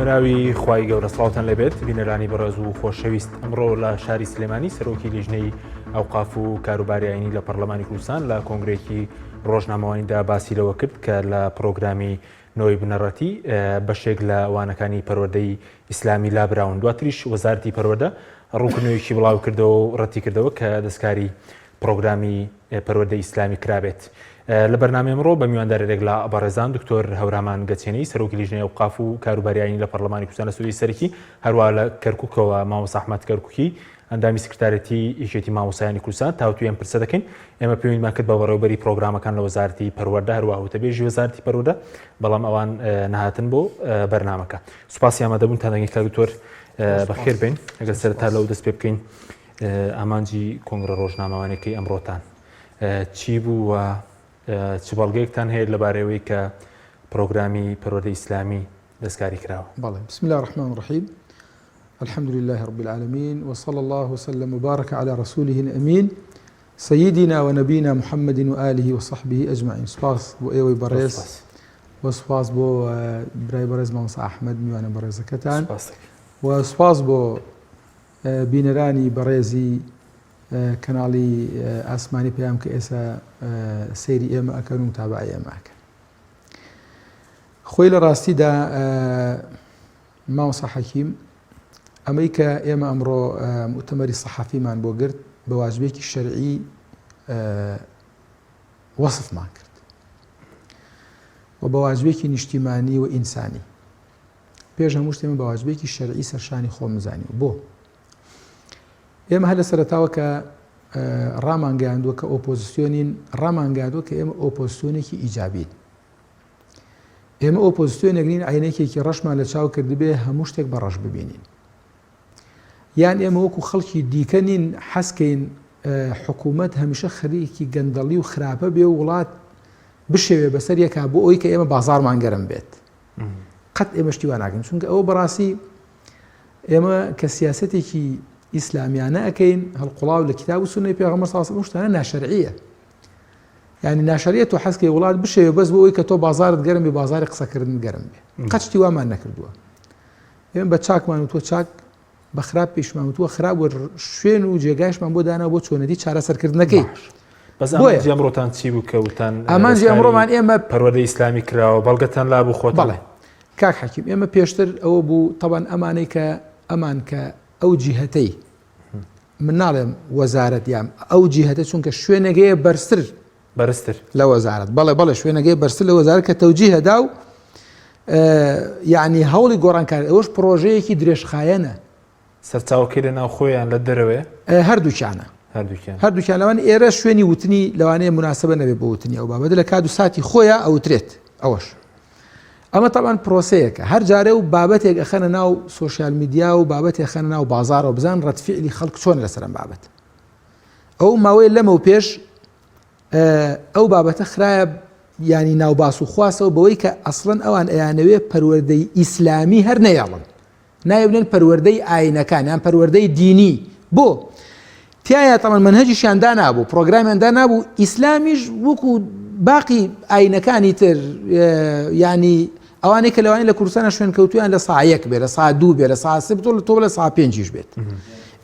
بەناوی خوای گەورە سڵاوتان لێبێت بینەرانی بەڕێز و خۆشەویست ئەمڕۆ لە شاری سلێمانی سەرۆکی لیژنەی ئەوقاف و کاروباری ئاینی لە پەرلەمانی کوردستان لە کۆنگرێکی ڕۆژنامەوانیدا باسی لەوە کرد کە لە پرۆگرامی نەوەی بنەڕەتی بەشێک لە وانەکانی پەروەردەی ئیسلامی لابراون دواتریش وەزارەتی پەروەردە ڕوونکردنەوەیەکی بڵاوکردەوە و ڕەتیکردەوە کە دەستکاری پرۆگرامی پەروەردەی ئیسلامی کرابێت. لە بەرنامەی ئەمڕۆ بە میواندارێک لە بەڕێزان دکتۆر هەورامان گەچێنەی سەرۆکی لیژنەی ئەوقاف و کاروباری ئاینی لە پەرلەمانی کوردستان لە ستۆدیۆی سەرەکی هەروە لە کەرکوکەوە مامۆستا ئەحمەد کەرکوکی ئەندامی سکرتارێتی یەکێتی مامۆستایانی کوردستان تاوتوێی ئەم پرسە دەکەین. ئێمە پەیوەندیمان کرد بە بەڕێوەبەری پرۆگرامەکان لە وەزارەتی پەروەردە هەروەها وتەبێژی وەزارەتی پەروەردە بەڵام ئەوان نەهاتن بۆ بەرنامەکە. سوپاسی ئامادەبوونتان دەکەین کاک دکتۆر بەخێر بێن. ئەگەر سەرەتا لەو دەست پێ بکەین ئامانجی کۆنگرە ڕۆژنامەوانەکەی ئەمڕۆتان چی بوو و چ بەڵگەیەکتان هەیە لەبارەیەوەی کە پرۆگرامی پەروەردەی ئیسلامی دەستکاری کراوە؟ بەڵێ بسم اللە الرحمن الرحیم الحمد لله رب العالمین وصلی الله وسلم وبارك على رسوله الامین سيدنا ونبينا محمد وآله وصحبه اجمعین سپاس بۆ ئێوەی بەڕێز و سپاس بۆ برای بەڕێز مامۆستا ئەحمەد میوانە بەڕێزەکەتان و سپاس بۆ بینەرانی بەڕێزی کەناڵی ئاسمانی پەیام کە ئێستا سەیری ئێمە ئەکەن و متابعەی ئێمە ئەکەن خۆی لە ڕاستیدا مامۆستا حەکیم ئەمەی کە ئێمە ئەمڕۆ موتەمەری سەحافیمان بۆ گرت بە واجبێکی شەرعی وەصفمان کرد و بە واجبێکی نیشتیمانی و ئینسانی پێش هەموو شتێمە بە واجبێکی شەرعی سەرشانی خۆم زانی بۆ ئێمە هەر لە سەرەتاوە کە ڕامانگەیاندووە کە ئۆپۆزیسیۆنین ڕامانگەیاندووە کە ئێمە ئۆپۆزیسیۆنێکی ئیجابین ئێمە ئۆپۆزیسیۆنێک نین عینێکێکی ڕەشمان لە چاو کردبێ هەموو شتێک بە ڕەش ببینین یان ئێمە وەکو خەڵکی دیکە نین حەزکەین حکوومەت هەمیشە خەریکی گەندەڵی و خراپە بێ و وڵات بشێوێ بەسەر یەکا بۆ ئەوی کە ئێمە بازارمان گەرم بێت قەت ئێمە شتی وا ناکەین چونکە ئەوە بەڕاستی ئێمە کە سیاسەتێکی ئیسلامیانە ئەەکەین هەڵقوڵاو لە کتاب و سونەی پێغەمبەر صلی الله علیه و ناشەرعیە یعنی ناشەریە تۆ حەزکەی وڵات بشێوێ بەس بۆ ئەوی کە تۆ بازارت گەرم بێ بازاری قسەکردن گەرم بێ قەت شتی وامان نەکردووە ئێمە بە چاکمان و تۆ چاک بە خراپ پێشمان وتووە خراپ وە شوێن و جێگایشمان بۆ دانا بۆ چۆنەتی چارەسەرکردنەکەی بەس ئامانجی ئەمڕۆتان چی بوو کە وتان ئامانجی ئەمڕۆمان ئێمە پەروەردەی ئیسلامی کراوە بەڵگەتان لا بوو خۆتان بەڵێ کاک حەکیم ئێمە پێشتر ئەوە بوو تەبان ئەمانەی کە ئەمان کە ئەو جیهەتەی من ناڵێم وەزارەت یان ئەو جیهەتە چونکە شوێنەگەیە بەرزتر بەرزتر لە وەزارەت بەڵێ بەڵێ شوێنەکەی بەرزتر لە وەزارەت کە تەوجیهە دا و یعنی هەوڵی گۆڕانکاری ئەوەش پرۆژەیەکی درێژخایەنە سەرچاوەکەی لە ناوخۆیان لە دەرەوەیە هەردووکیانە هەردووکیان هەردووکیان لەوان ئێرە شوێنی وتنی لەوانەیە مناسبە نەبێ بۆ وتنی ئەو بابەتە لە کات و ساتی خۆیان ئەوترێت ئەوەش ئەمە تەبان پرۆسەیەکە هەر جارێ و بابەتێک ئەخەنە ناو سۆشیال میدیا و بابەتێک خەنە ناو بازارەوە بزان ڕەتفعلی خەڵک چۆن لەسەر ئەم بابەت ئەو ماوەیە لەمەو پێش ئەو بابەتە خرایە ینی ناو باس و خواسەوە بەوەی کە ئەسڵەن ئەوان ئەیانەوێ پەروەردەی ئیسلامی هەر نەیەڵن نایبنن پەروەردەی ئاینەکان یان پەروەردەی دینی بۆ تایە تەمان منهجیشیان دانابوو پرۆگرامیان دانابوو ئیسلامیش وەکو باقی ئاینەکانی تر ینی ئەوانەی کە لەوانەیە لە کوردستانە شوێنکەوتویان لە سا یەک بێ لە سا دوو بێ لە سا سێ بێ تۆ لە سا پێنجیش بێت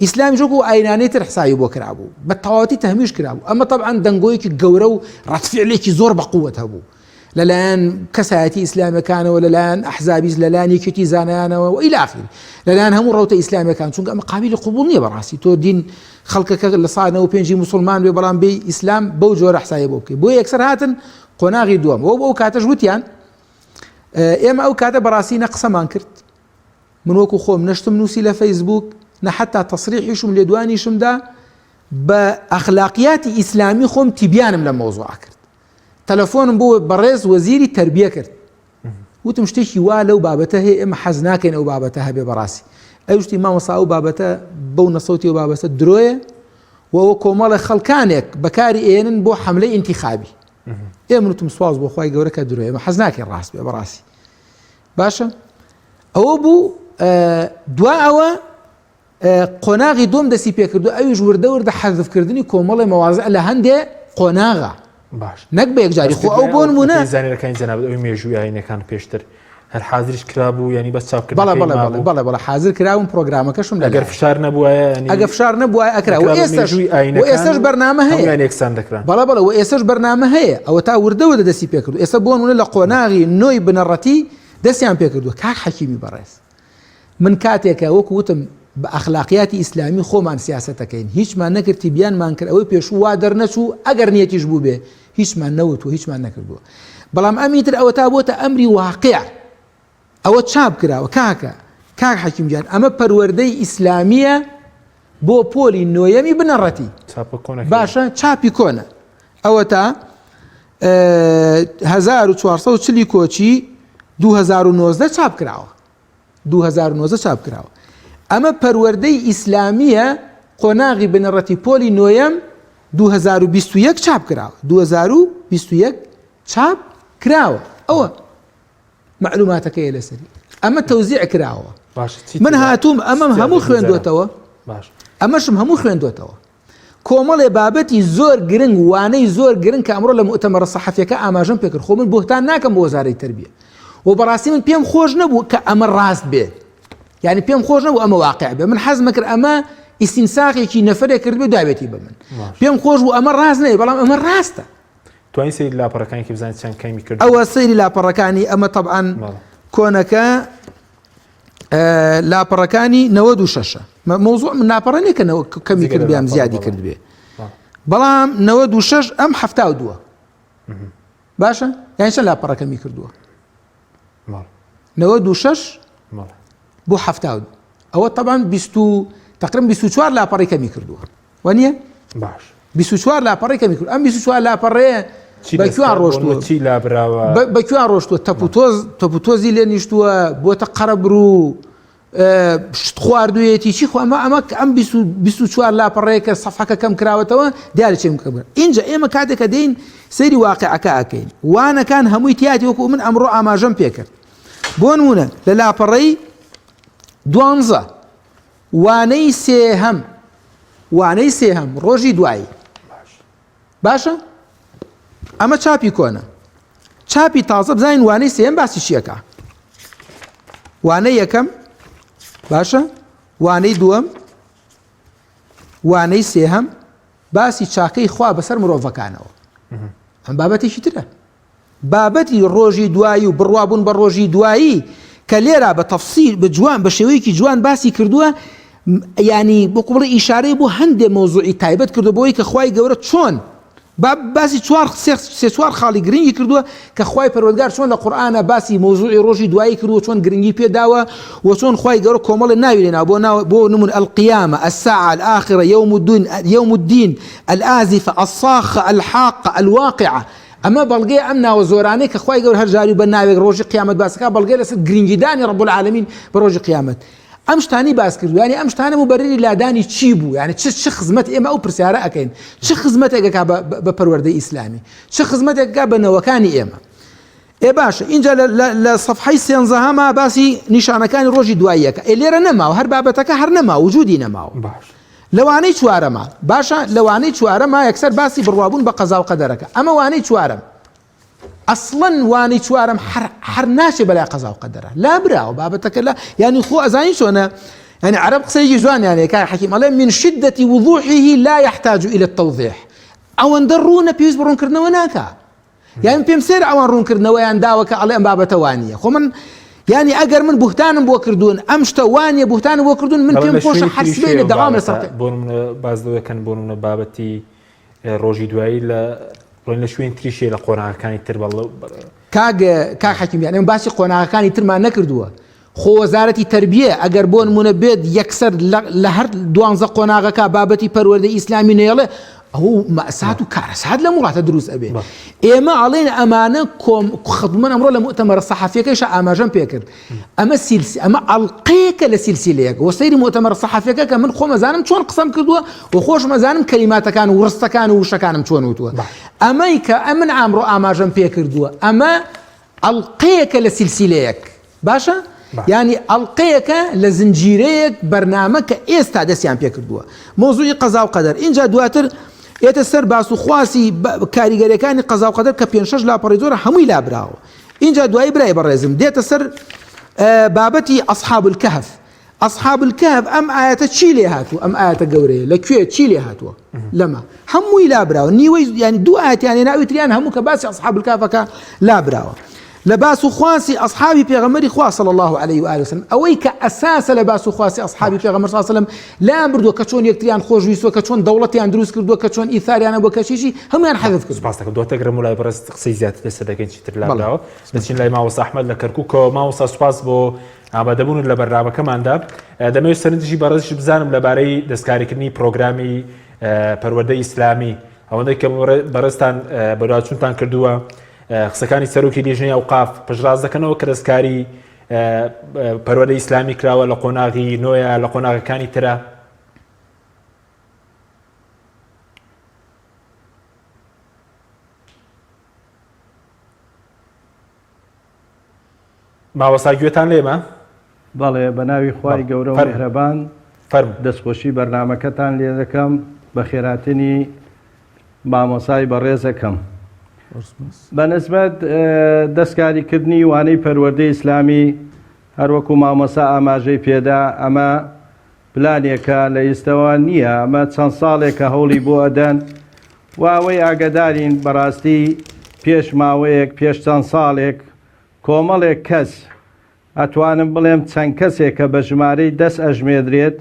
ئیسلامیش وەکو ئاینانەی تر حسابی بۆ کرابوو بە تەواوەتی تەهمیش کرابوو ئەمە تەبعەن دەنگۆیەکی گەورە و ڕەتفعلێکی زۆر بە قووەت هەبوو لەلایەن کەسایەتی ئیسلامیەکانەوە لەلایەن ئەحزابیز لەلایەن یەکێتی زانایانەوە و إلى آخره لەلایەن هەموو ڕەوتە ئیسلامیەکان چونکە ئەمە قابلی قبوڵ نییە بەڕاستی تۆ دین خەڵکەکە لە سا 95 مسلمان بێ بەڵام بێ ئیسلام بەو جۆرە حسابی بۆ بکەی بۆ یەکسەر هاتن قۆناغی دووەم وەو ئەو کاتەش وتیان ئێمە ئەو کاتە بەڕاستی نە قسەمان کرد من وەکو خۆم نەشتم نووسی لە فەیسبوک نە حتا تەسریحیشم لێدوانیشمدا بە ئەخلاقیاتی ئیسلامی خۆم تیبیانم لە مەوزوع کرد تەلەفۆنم بۆ بەڕێز وەزیری تربیە کرد وتم شتێکی وا لەو بابەتە هەیە ئێمە حەز ناکەین ئەو بابەتە هەبێ بەڕاستی ئەو شتی مامۆستا ئەو بابەتە بەو نەسەوتی و بابەتە درۆیە و ئەوە کۆمەڵە خەڵکانێک بەکاری ئێنن بۆ حملەی ئینتیخابی ئێ من وتم سواز بۆ خوای گەورە کە درۆیە ئێمە حەز ناکەین ڕاست بێ بەڕاستی باشە ئەوە بوو دوا ئەوە قۆناغی دوم دەستی پێکردو ئەویش وردە وردە حەزفکردنی کۆمەڵی مەوازع لە هەندێ قۆناغا باش نەک بە یەکجاری خۆ ئەو بۆ نمونە زانیەکانی جەنابەت ئەوی مێژووی ئاینەکان پێشتر. هەر حازریش کرابوو یانی بەس چاپ کردنەکەی بەڵێ بەڵێ بەڵێ بەڵێ بەڵێ حازر کراون پرۆگرامەکەشم لە ئەگەر فشار نەبوایە یانی ئەگەر فشار نەبوایە ئەکرا و ئێستاش و ئێستاش بەرنامە هەیە هەموویان یەکسان دەکران. بەڵێ بەڵێ و ئێستاش بەرنامە هەیە ئەوە تا وردە وردە دەستی پێکردو ئێستا بۆ نمونە لە قۆناغی نۆی بنەڕەتی دەستیان پێکردووە کاک حەکیمی بەڕێز من کاتێکە وەکو وتم بە ئەخلاقیاتی ئیسلامی خۆمان سیاسەتەکەین هیچمان نەکرد تیبیانمان کرد ئەوەی پێشوو وا دەرنەچوو ئەگەر نیەتیش بووبێ هیچمان نەوتووە هیچمان نەکردووە بەڵام ئەمی تر ئەوەتا بۆتە ئەمری واقع ئەوە چاپ کراوە کاکە کاک حەکیم گیان ئەمە پەروەردەی ئیسلامیە بۆ پۆلی نۆیەمی بنەڕەتی باشە چاپی کۆنە ئەوەتا 1440 کۆچی 2019 چاپ کراوە 2019 چاپ کراوە ئەمە پەروەردەی ئیسلامیە قۆناغی بنەڕەتی پۆلی نۆیەم 2021 چاپ کراوە 2021 چاپ کراوە ئەوە مەعلوماتەکەیە لەسەری ئەمە تەوزیع کراوە من هاتووم ئەمەم هەموو خوێندوێتەوە ئەمەشم هەموو خوێندوێتەوە کۆمەڵێ بابەتی زۆر گرنگ وانەی زۆر گرنگ کە ئەمڕۆ لە مؤتەمەرە سەحەفیەکە ئاماژەم پێکرد خۆ من بوهتان ناکەم بۆ وەزارەی تربیە و بەڕاستی من پێم خۆش نەبوو کە ئەمە ڕاست بێت یعنی پێم خۆش نەبوو ئەمە واقع بێ من حەزمە کرد ئەمە ئیسینساقێکی نەفرێک کرد بێ داوێتی بە من پێم خۆش بوو ئەمە ڕاست نەیە بەڵام ئەمە ڕاستە توانی سەیری لاپەڕەکانی کە بزانیت چەند کەمی کردووە؟ ئەوە سەیری لاپەڕەکانی ئەمە تەبعەن کۆنەکە لاپەڕەکانی 96 مەوزوع من لاپەڕە نییە کە کەمی کرد بیان زیادی کرد بێ بەڵام 96 ئەم هەفتا و دووە باشە یان چەند لاپەڕەکەمی کردووە 96 بۆ 72 ئەوە تەبان 20 تقریبا 24 لاپەڕی کەمی کردووە وە نیە؟ باش. 24 لاپەڕەی کەمی کرد ئەم 24 لاپەڕەیە بە کوێ ڕۆشتووە چی لابراوە بە کوێ ڕۆشتووە تەپوتۆز تەپوتۆزی لێ نیشتووە بۆتە قەرەبرو شت خواردوویەتی چی خۆ ئەمە ئەمە ئەم 24 لاپەڕەیە کە سەفحەکە کەم کراوەتەوە دیارە چێم کەم اینجا ئێمە کاتێک کە دێین سەیری واقعەکە ئەکەین وانەکان هەمووی تیاتی وەکو من ئەمڕۆ ئاماژەم پێکرد بۆ نمونە لە لاپەڕەی دوانزە وانەی سێهەم وانەی سێهەم ڕۆژی دوایی باشە ئەمە چاپی کۆنە چاپی تازە بزانین وانەی سێم باسی چیەکە وانە یەکەم باشە وانەی دووەم وانەی سێهەم باسی چاکەی خوا بەسەر مرۆڤەکانەوە ئەم بابەتێکی ترە بابەتی ڕۆژی دوایی و بڕوابوون بە ڕۆژی دوایی کە لێرە بە تەفسیل بە جوان بە شێوەیەکی جوان باسی کردووە ینی بۆ بڵێ ئیشارەی بۆ هەندێ مەوزوعی تایبەت کردو بۆی کە خوای گەورە چۆن با باسی چوار سێ چوار خاڵی گرنگی کردووە کە خوای پەروەردگار چۆن لە قورئانە باسی مەوزوعی ڕۆژی دوایی کردووە چۆن گرنگی پێداوە و چۆن خوای گەورە کۆمەڵێ ناوی لێناوە بۆ ناو بۆ نمون القیامە الساعە الآخرە یوم الدین یوم الدین الآزفە الصاخە الحاقە الواقعە ئەمە بەڵگەیە ئەم ناوە زۆرانەی کە خوای گەورە هەر جاری و بە ناوێک ڕۆژی قیامەت باس دەکات بەڵگەیە لەسەر گرنگیدانی رب العالمین بە ڕۆژی قیامەت ئەم شتانی باس کردو یعنی ئەم شتانە مبرری لادانی چی بوو یعنی چ چ خزمەت ئێمە ئەو پرسیارە ئەکەین چ خزمەتێک ئەکا بە پەروەردەی ئیسلامی چ خزمەتێک ئەکا بە نەوەکانی ئێمە ئێ باشە اینجا لە سەفحەی سێنزەهەما باسی نیشانەکانی ڕۆژی دواییەکە ئێ لێرە نەماوە هەر بابەتەکە هەر نەما وجودی نەماوە باش لەوانەی چوارەما باشە لەوانەی چوارەما یەکسەر باسی بڕوابوون بە قەزا و قەدەرەکە ئەمە وانەی چوارەم ئەسڵەن وانەی چوارەم هەر ناچێ بەلای قەزا و قەدەرە لابراوە بابەتەکە لە یعنی خۆ ئەزانی چۆنە یعنی عەرەب قسەیەکی جوانیان هەیە کاک حەکیم ئەڵێ من شدة وضوحه لا يحتاج إلى التوضيح ئەوەندە ڕوونە پێویست بە ڕوونکردنەوە ناکا یان پێم سێر ئەوان ڕوونکردنەوەیان داوە کە ئەڵێ ئەم بابەتە وانە خۆ من یانی ئەگەر من بوهتانم بۆ کردوون ئەم شتە وانە بوهتانم بۆ کردوون من پێم خۆشە حەسبێنە دەوام لەسەر بۆ نمونە باز لەوەکەن بۆ نمونە بابەتی ڕۆژی دوایی لە بڵێن لە شوێن تریشێ لە قۆناغەکانی تر بەڵ کاک کاک حەکیم یان ئێمە باسی قۆناغەکانی ترمان نەکردووە خۆ وەزارەتی تەربیە ئەگەر بۆ نمونە بێت یەکسەر لە هەر دوانزە قۆناغەکە بابەتی پەروەردەی ئیسلامی نێڵێ ئەو مەسات و کارەسات لەم وڵاتە دروست ئەبێ ئێمە ئەڵێن ئەمانە کۆم خدمەن ئەمڕۆ لە مؤتەمەرە سەحەفیەکەیشە ئاماژەم پێکرد ئەمە سیلسی ئەمە ئەڵقەیەکە لە سیلسیلەیەک وە سەیری مؤتەمەرە سەحەفیەکە کە من خۆم ئەزانم چۆن قسەم کردووە و خۆشم ئەزانم کەلیماتەکان و ڕستەکان و وشەکانم چۆن وتووە ئەمەی کە ئەمن ئامڕۆ ئاماژەم پێکردووە ئەمە ئەڵقەیەکە لە سیلسیلەیەک باشە یانی ئەڵقەیەکە لە زنجیرەیەک بەرنامە کە ئێستا دەستیان پێکردووە مۆزوعی قەزا و قەدەر ئینجا دواتر ئێتە سەر باس و خواسی کاریگەریەکانی قەزا و قەدەر کە پێ شەش لاپەڕی زۆرە هەمووی لابراوە. ئینجا دوایی برای بەڕێزم دێتە سەر بابەتی ئەصحاب الکهف ئەصحاب الکهف ئەم ئاەتە چی لێ هاتوو ئەم ئاەتە گەورەیە لە کوێ چی لێ هاتووە لەمە هەمووی لابراوە نیوەی یانی دوو ئاەتیان ناوی تریان هەموو کە باسی ئەصحاب الکهفەکە لابراوە لە باس و خواسی ئەصحابی پێغەمبەری خوا صلی الله علیه و آله وسلم ئەوەی کە ئەساسە لە باس و خواسی ئەصحابی پێغەمبەر صلی الله علیه وسلم لایان بردووە کە چۆن یەکتریان خۆشویستوە کە چۆن دەوڵەتیان دروست کردووە کە چۆن ئیثاریانە بۆ کەشیشی هەمویان حەذف کرد سپاس دەکەم دواتر گەڕێم لای بەڕێز قسەی زیاتر لەسەر دەکەین چیتر لابراوە دەچین لای مامۆستا ئەحمەد لە کەرکووکەوە مامۆستا سوپاس بۆ ئامادەبوونت لە بەرنامەکەماندا دەمەوێت سەرنجی بەڕێزیش بزانم لەبارەی دەستکاریکردنی پرۆگرامی پەروەردەی ئیسلامی ئەوەندەی کە بەڕێزتان بەدواچوونتان کردووە قسەکانی سەرۆکی لیژنەی ئەوقاف پشتڕاست دەکەنەوە کە دەستکاری پەروەردەی ئیسلامی کراوە لە قۆناغی نۆیە لە قۆناغەکانی ترە؟ ماوەسا گوێتان لێمە؟ بەڵێ بە ناوی خوای گەورە و میهرەبان دەستخۆشی بەرنامەکەتان لێ دەکەم بەخێراتنی مامۆسای بەڕێزەکەم بە نسبەت دەستکاریکردنی وانەی پەروەردەی ئیسلامی هەروەکو مامۆسا ئاماژەی پێدا ئەمە پلانێکە لە ئیستەوە نییە ئەمە چەند ساڵێکە هەوڵی بۆ ئەدەن و ئەوەی ئاگدارین بەڕاستی پێش ماوەیەک پێش چەند ساڵێک کۆمەڵێک کەس ئەتوانم بڵێم چەند کەسێکە بە ژمارەی دەست ئەژمێدرێت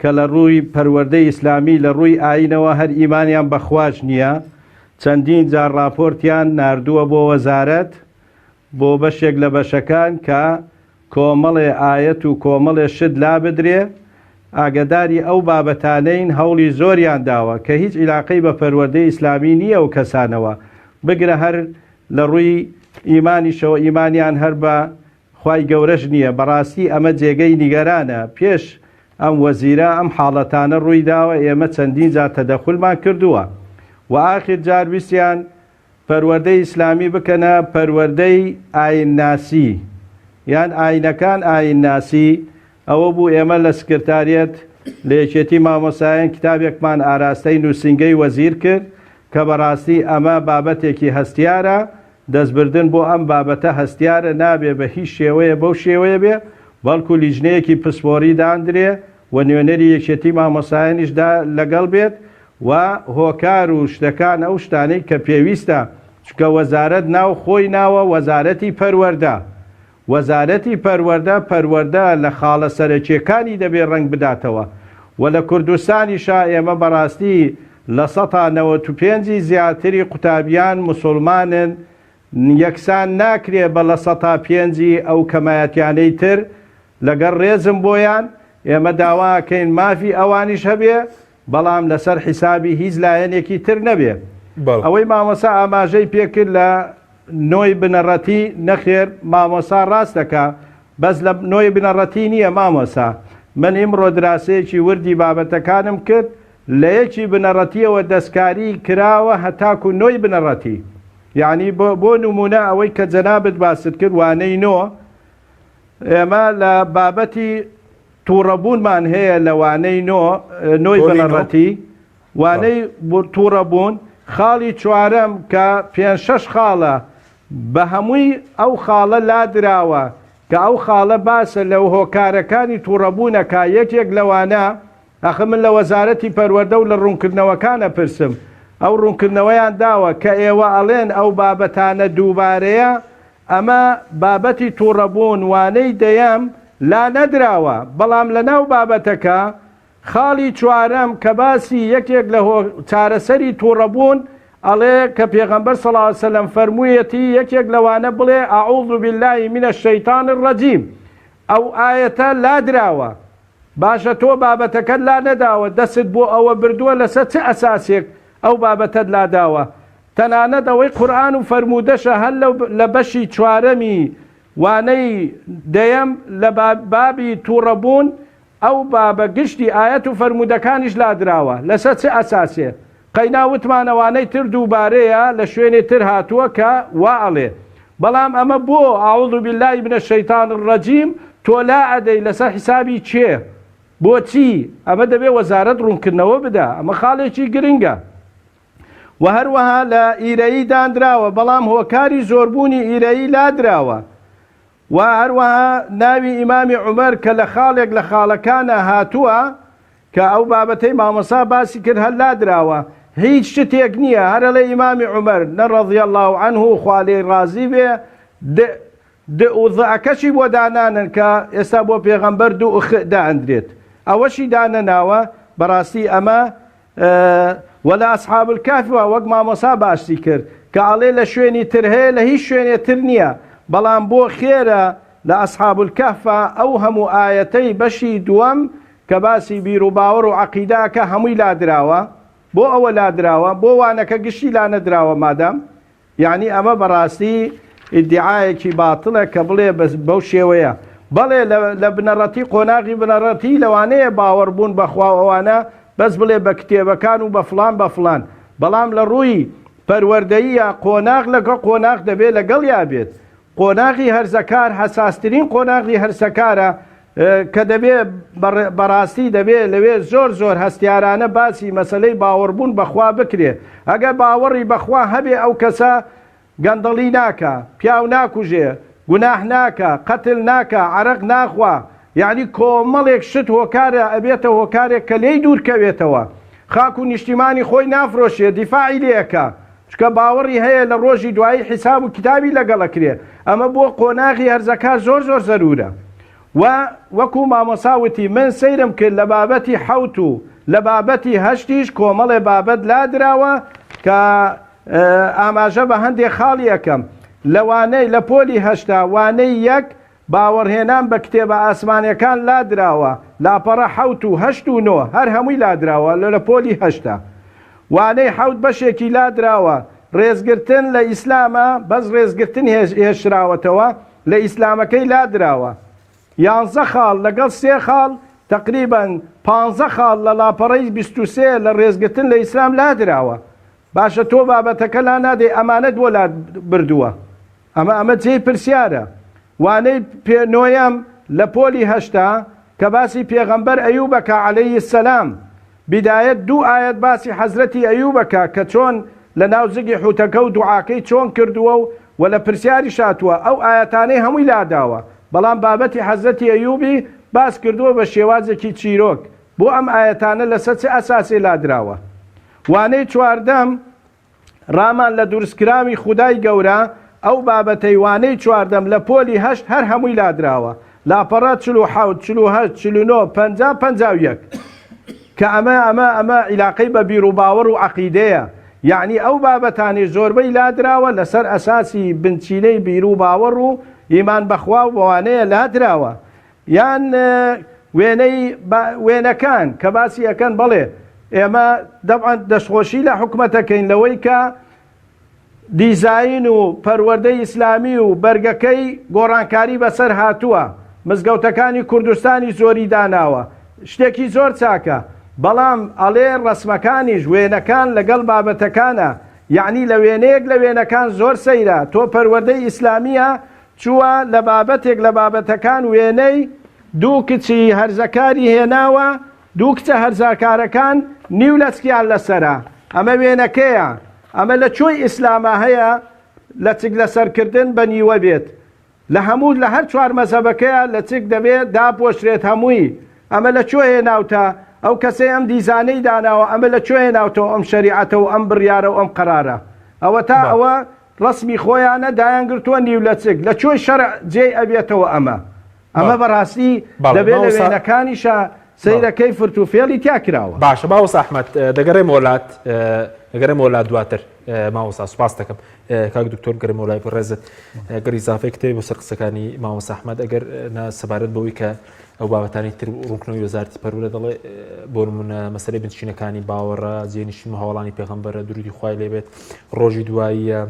کە لە ڕووی پەروەردەی ئیسلامی لە ڕووی ئایینەوە هەر ئیمانیان بە خواش نییە چەندین جار ڕاپۆرتیان ناردووە بۆ وەزارەت بۆ بەشێک لە بەشەکان کە کۆمەڵێ ئایەت و کۆمەڵێ شت لابدرێ ئاگەداری ئەو بابەتانەین هەوڵی زۆریان داوە کە هیچ ئیلاقەی بە پەروەردەی ئیسلامی نییە ئەو کەسانەوە بگرە هەر لە ڕووی ئیمانیشەوە ئیمانیان هەر بە خوای گەورەش نییە بەڕاستی ئەمە جێگەی نیگەرانە پێش ئەم وەزیرە ئەم حاڵەتانە ڕووی داوە ئێمە چەندین جار تەدەخولمان کردووە و ئاخر جار ویستیان پەروەردەی ئیسلامی بکەنە پەروەردەی ئاینناسی یان ئاینەکان ئاینناسی ئەوە بوو ئێمە لە سکرتاریەت لە یەکێتی مامۆستایان کتابێکمان ئاراستەی نووسینگەی وەزیر کرد کە بەڕاستی ئەمە بابەتێکی هەستیارە، دەستبردن بۆ ئەم بابەتە هەستیارە نابێ بە هیچ شێوەیە بەو شێوەیە بێ، بەڵکو لیژنەیەکی پسپۆڕی داندرێ و نوێنەری یەکێتی مامۆستایانیش دا لەگەڵ بێت و هۆکار و شتەکان ئەو شتانەی کە پێویستە، چونکە وەزارەت ناو خۆی ناوە وەزارەتی پەروەردە، وەزارەتی پەروەردە پەروەردە لە خاڵە سەرەکیەکانی دەبێ ڕەنگ بداتەوە و لە کوردستانیشا ئێمە بەڕاستی 95% ی زیاتری قوتابیان موسوڵمانن یەکسان ناکرێ بە 5% ی ئەو کەمایەتیانەی تر لەگەڵ ڕێزم بۆیان ئێمە داوا ئەکەین مافی ئەوانیش هەبێ بەڵام لەسەر حیسابی هیچ لایەنێکی تر نەبێ. ئەوەی مامۆستا ئاماژەی پێکرد لە نۆی بنەڕەتی نەخێر مامۆستا ڕاست دەکا بەس لە نۆی بنەڕەتی نییە مامۆستا من ئیمڕۆ دراسەیەکی وردی بابەتەکانم کرد لە یەکی بنەڕەتیەوە دەستکاری کراوە هەتاکو نۆی بنەڕەتی یعنی بۆ نمونە ئەوەی کە جەنابت باست کرد وانەی نۆ ئێمە لە بابەتی توڕەبوونمان هەیە لە وانەی نۆ نۆی بنەڕەتی وانەی توڕەبوون خاڵی چوارەم کە پێنج شەش خاڵە بە هەمووی ئەو خاڵە لادراوە کە ئەو خاڵە باسە لە هۆکارەکانی توڕەبوونەکە یەکێک لەوانە ئەخە من لە وەزارەتی پەروەردە و لە ڕوونکردنەوەکان ئەپرسم ئەو ڕوونکردنەوەیان داوە کە ئێوە ئەڵێن ئەو بابەتانە دووبارەیە ئەمە بابەتی توڕەبوون وانەی دەیەم لا نەدراوە، بەڵام لەناو بابەتەکە خاڵی چوارەم کە باسی یەکێک لە هۆ چارەسەری توڕەبوون ئەڵێ کە پێغەمبەر صلی اللە علیە وسلم فەرموویەتی یەکێک لەوانە بڵێ اعوذ باللە من الشیطان الرجیم ئەو ئایەتە لادراوە باشە تۆ بابەتەکەت لا نەداوە دەستت بۆ ئەوە بردووە لەسەر چ ئەساسێک ئەو بابەتەت لاداوە تەنانەت ئەوەی قورئان و فەرموودەشە هەر لەو لە بەشی چوارەمی وانەی دەیەم لە بابی توڕەبوون ئەو بابە گشتی ئایەت و فەرموودەکانیش لادراوە لەسەر چ ئەساسێ قەینا وتمان ئەوانەی تر دووبارەیە لە شوێنێ تر هاتووە کە وا ئەڵێ بەڵام ئەمە بۆ اعوذ باللە من الشیطان الرجیم تۆ لا ئەدەی لەسەر حیسابی کێ بۆچی ئەمە دەبێ وەزارەت ڕوونکردنەوە بدا ئەمە خاڵێکی گرنگە. وە هەروەها لە ئیرەیی داندراوە بەڵام هۆکاری زۆربوونی ئیرەیی لادراوە وە هەروەها ناوی ئیمامی عومەر کە لە خاڵێک لە خاڵەکانا هاتووە کە ئەو بابەتەی مامۆسا باسی کرد هەر لادراوە هیچ شتێک نییە هەر ئەڵێ ئیمامی عومەر نە رضی اللە عنه خوا لێی ڕازی بێ د د و ض ەکەشی بۆ دانانن کە ئێستا بۆ پێغەمبەر دوو خ دائەندرێت ئەوەشی دانەناوە بەڕاستی ئەمە وە لە اصحاب الکهف وا وەک مامۆسا باسی کرد کە ئەڵێ لە شوێنی تر هەیە لە هیچ شوێنێ تر نییە بەڵام بۆ خێرە لە اصحاب الکهف ئەو هەموو ئایەتەی بەشی دووەم کە باسی بیروباوەڕ و عەقیدە ئەکا هەمووی لادراوە بۆ ئەوە لادراوە بۆ وانەکە گشتی لانەدراوە مادام یەعنی ئەمە بەڕاستی ئیدیعایەکی باتڵە کە بڵێ بەو شێوەیە. بەڵێ لە بنەڕەتی قۆناغی بنەڕەتی لەوانەیە باوەڕ بوون بە خوا و ئەوانە بەس بڵێ بە کتێبەکان و بە فڵان بە فڵان بەڵام لە ڕووی پەروەردەییە قۆناغ لەگە قۆناغ دەبێ لەگەڵیا بێت قۆناغی هەرزەکار حەساسترین قۆناغی هەرسەکارە کە دەبێ بەڕاستی دەبێ لەوێ زۆر زۆر هەستیارانە باسی مەسەلەی باوەڕبوون بە خوا بکرێ ئەگەر باوەڕی بە خوا هەبێ ئەو کەسە گەندەڵی ناکا پیاو ناکوژێ گوناح ناکا قەتل ناکا عەرەق ناخوا یەعنی کۆمەڵێک شت هۆکارە ئەبێتە هۆکارێک کە لێی دوور کەوێتەوە خاک و نیشتیمانی خۆی نافرۆشێ دیفاعی لێ ئەکا چونکە باوەڕی هەیە لە ڕۆژی دوایی حیساب و کیتابی لەگەڵ ئەکرێ ئەمە بۆ قۆناغی هەرزەکار زۆر زۆر زەرورە وە وەکو مامۆسا وتی من سەیرم کرد لە بابەتی حەوت و لە بابەتی هەشتیش کۆمەڵێ بابەت لادراوە کە ئاماژە بە هەندێ خاڵی ئەکەم لە وانەی لە پۆلی هەشتا وانەی یەک باوەڕهێنان بە کتێبە ئاسمانیەکان لادراوە، لاپەڕە حەوت و هەشت و نۆ هەر هەمووی لادراوە لە لە پۆلی هەشتا. وانەی حەوت بەشێکی لادراوە، ڕێزگرتن لە ئیسلامە بەس ڕێزگرتن هێشتراوەتەوە لە ئیسلامەکەی لادراوە. یانزە خاڵ لەگەڵ سێ خاڵ تەقریبەن پانزە خاڵ لە لاپەڕەی 23 لە ڕێزگرتن لە ئیسلام لادراوە. باشە تۆ بابەتەکە لانادەی ئەمانەت بۆ لابردووە؟ ئەمە ئەمە جێی پرسیارە. وانەی پێ نۆیەم لە پۆلی هەشتا کە باسی پێغەمبەر ئەیوب ئەکا علیە السلام بیدایەت دوو ئایەت باسی حەزرەتی ئەیوب ئەکا کە چۆن لە ناو زگی حوتەکە و دوعاکەی چۆن کردووە و وە لە پرسیاریش هاتووە ئەو ئایەتانەی هەمووی لاداوە بەڵام بابەتی حەزرەتی ئەیوبی باس کردووە بە شێوازێکی چیرۆک بۆ ئەم ئایەتانە لەسەر چ ئەساسێ لادراوە وانەی چواردەم ڕامان لە دروستکراوی خودای گەورە، ئەو بابەتەی وانەی چواردەم لە پۆلی هەشت هەر هەمووی لادراوە، لاپەڕە 47، 48، 49، 50، 51. کە ئەمە ئەمە ئەمە عیلاقەی بە بیروباوەڕ و عەقیدەیە، یەعنی ئەو بابەتانەی زۆربەی لادراوە لەسەر ئەساسی بنچینەی بیروباوەڕ و ئیمان بەخوا و بەوانەیە لادراوە، یان وێنەی وێنەکان کە باسی ئەکەن بەڵێ ئێمە دەبعەن دەستخۆشی لە حکومەتەکەین لەوەی کە دیزاین و پەروەردەی ئیسلامی و بەرگەکەی گۆڕانکاری بەسەر هاتووە مزگەوتەکانی کوردستانی زۆری داناوە شتێکی زۆر چاکە بەڵام ئەڵێ ڕەسمەکانیش وێنەکان لەگەڵ بابەتەکانە یعنی لە وێنەیەک لە وێنەکان زۆر سەیرە تۆ پەروەردەی ئیسلامیە چووە لە بابەتێک لە بابەتەکان وێنەی دوو کچی هەرزەکاری هێناوە، دوو کچە هەرزاکارەکان نیو لەچکیان لەسەرە، ئەمە وێنەکەیە، ئەمە لە کوێی ئیسلاما هەیە لەچک لەسەرکردن بە نیوە بێت؟ لە هەموو لە هەر چوار مەزهەبەکەیا لەچک دەبێ داپۆشرێت هەمووی، ئەمە لە کوێ هێناوتە؟ ئەو کەسەی ئەم دیزانەی داناوە ئەمە لە کوێ هێناوتەوە ئەم شەریعەتە و ئەم بڕیارە و ئەم قەرارە؟ ئەوەتا ئەوە ڕەسمی خۆیانە دایان گرتووە نیو لەچک لە کوێی شەرع جێی ئەبێتەوە ئەمە ئەمە بەڕاستی دەبێت لە وێنەکانیشا سەیرەکەی فرت و فێڵی تیا کراوە. باشە مامۆستا ئەحمەد دەگەڕێمەوە لات دەگەڕێمەوە لات دواتر مامۆستا سوپاس دەکەم کاک دکتۆر بگەڕێمەوە لای بەڕێزت گەر ئیزافەی کتێب بۆ سەر قسەکانی مامۆستا ئەحمەد ئەگەر نا سەبارەت بەوەی کە ئەو بابەتانی تر ڕوونکردنەوەی وەزارەتی پەروەردە دەڵێ بۆ نمونە مەسەلەی بنچینەکانی باوەڕە جێنشین و هاوڵانی پێغەمبەرە درودی خوای لێبێت ڕۆژی دواییە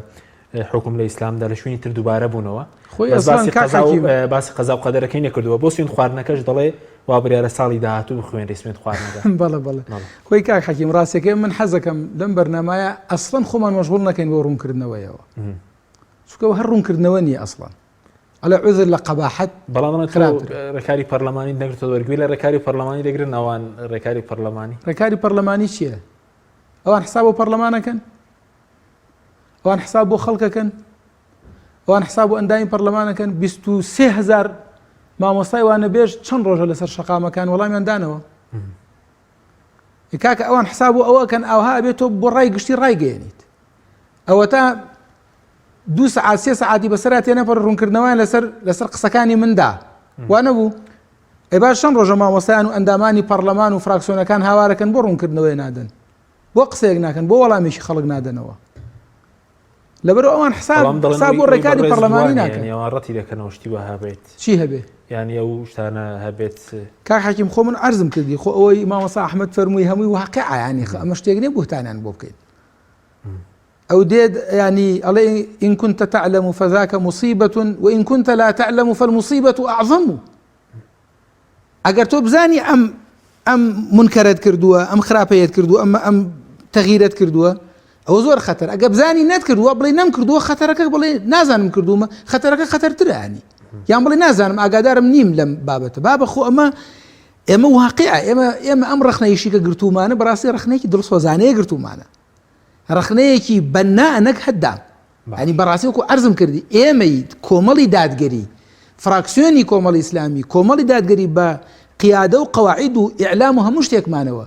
حکوم لە ئیسلامدا لە شوێنی تر دووبارە بوونەوە خۆی باسی قەزا و باسی قەزا و قەدەرەکەی نەکردووە بۆ سوێند خواردنەکەش دەڵێ وا بڕیارە ساڵی داهاتوو بخوێنرێ سوێند خواردنەکە بەڵێ بەڵێ خۆی کاک حەکیم ڕاستەکەی من حەزەکەم لەم بەرنمایە ئەسڵەن خۆمان مەشغوڵ نەکەین بۆ ڕوونکردنەوەیەوە چونکە هەر ڕوونکردنەوە نییە ئەسڵەن ئەڵێ عوزر لە قەباحەت بەڵام ئەڵێن تۆ خراپترە. ڕێکاری پەرلەمانی نەگرتەوە گوێ لە ڕێکاری پەرلەمانی دەگرن ئەوان ڕێکاری پەرلەمانی ڕێکاری پەرلەمانی چییە؟ ئەوان حساب بۆ پەرلەمان ئەکەن؟ ئەوان حساب بۆ خەڵکەکەن ئەوان حساب بۆ ئەندامی پەرلەمانەکەن 23 هزار مامۆستای وانەبێژ چەند ڕۆژە لەسەر شەقامەکان وەڵامیان دانەوە کاکە ئەوان حساب بۆ ئەوەکەن ئاوها ئەبێت تۆ بۆ ڕای گشتی ڕایگەێنیت ئەوەتا دوو سەعات سێ سەعاتی بەسەرا تێنەپەڕ ڕوونکردنەوەیان لەسەر لەسەر قسەکانی مندا وا نەبوو ئەی باش چەند ڕۆژە مامۆستایان و ئەندامانی پەرلەمان و فراکسیۆنەکان هاوارەکەن بۆ ڕوونکردنەوەی نادەن بۆ قسەیەک ناکەن بۆ وەڵامێکی خەڵک نادەنەوە لەبەر ئەوان حساب حساب بۆ ڕێکاری پەرلەمانی ناکەن ئەوان ڕەتی دەکەنەوە شتی وەها بێت چی هەبێ یعنی ئەو شتانە هەبێت کاک حەکیم خۆ من عەرزم کردی خۆ ئەوەی مامۆستا ئەحمەد فەرمووی هەمووی واقعە یعنی ئەمە شتێک نییە بوهتانیان بۆ بکەین ئەو دێت ینی ئەڵێ إن كنت تعلم فذاك مصيبة وإن كنت لا تعلم فالمصيبة أعظم ئەگەر تۆ بزانی ئەم ئەم منکەرت کردووە ئەم خراپەیەت کردووە ئەمە ئەم تەغیرت کردووە ئەوە زۆر خەتەر ئەگە بزانی نەتکردووە بڵێ نەم کردووە خەتەرەکە بڵێ نازانم کردوومە خەتەرەکە خەتەرترە ینی یان بڵێ نازانم ئاگادارم نیم لەم بابەتە بابە خۆ ئەمە ئێمە واقعە ئێمە ئێمە ئەم ڕخنەیشی کە گرتومانە بەڕاستی ڕخنێکی دڵسۆزانەیە گرتومانە ڕەخنەیەکی بەننا نەک هەدام ینی بەڕاستی وەکو عەرزم کردی ئێمەی کۆمەڵی دادگەری فراکسیۆنی کۆمەڵی ئیسلامی کۆمەڵی دادگەری بە قیادە و قەواعید و ئیعلام و هەموو شتێکمانەوە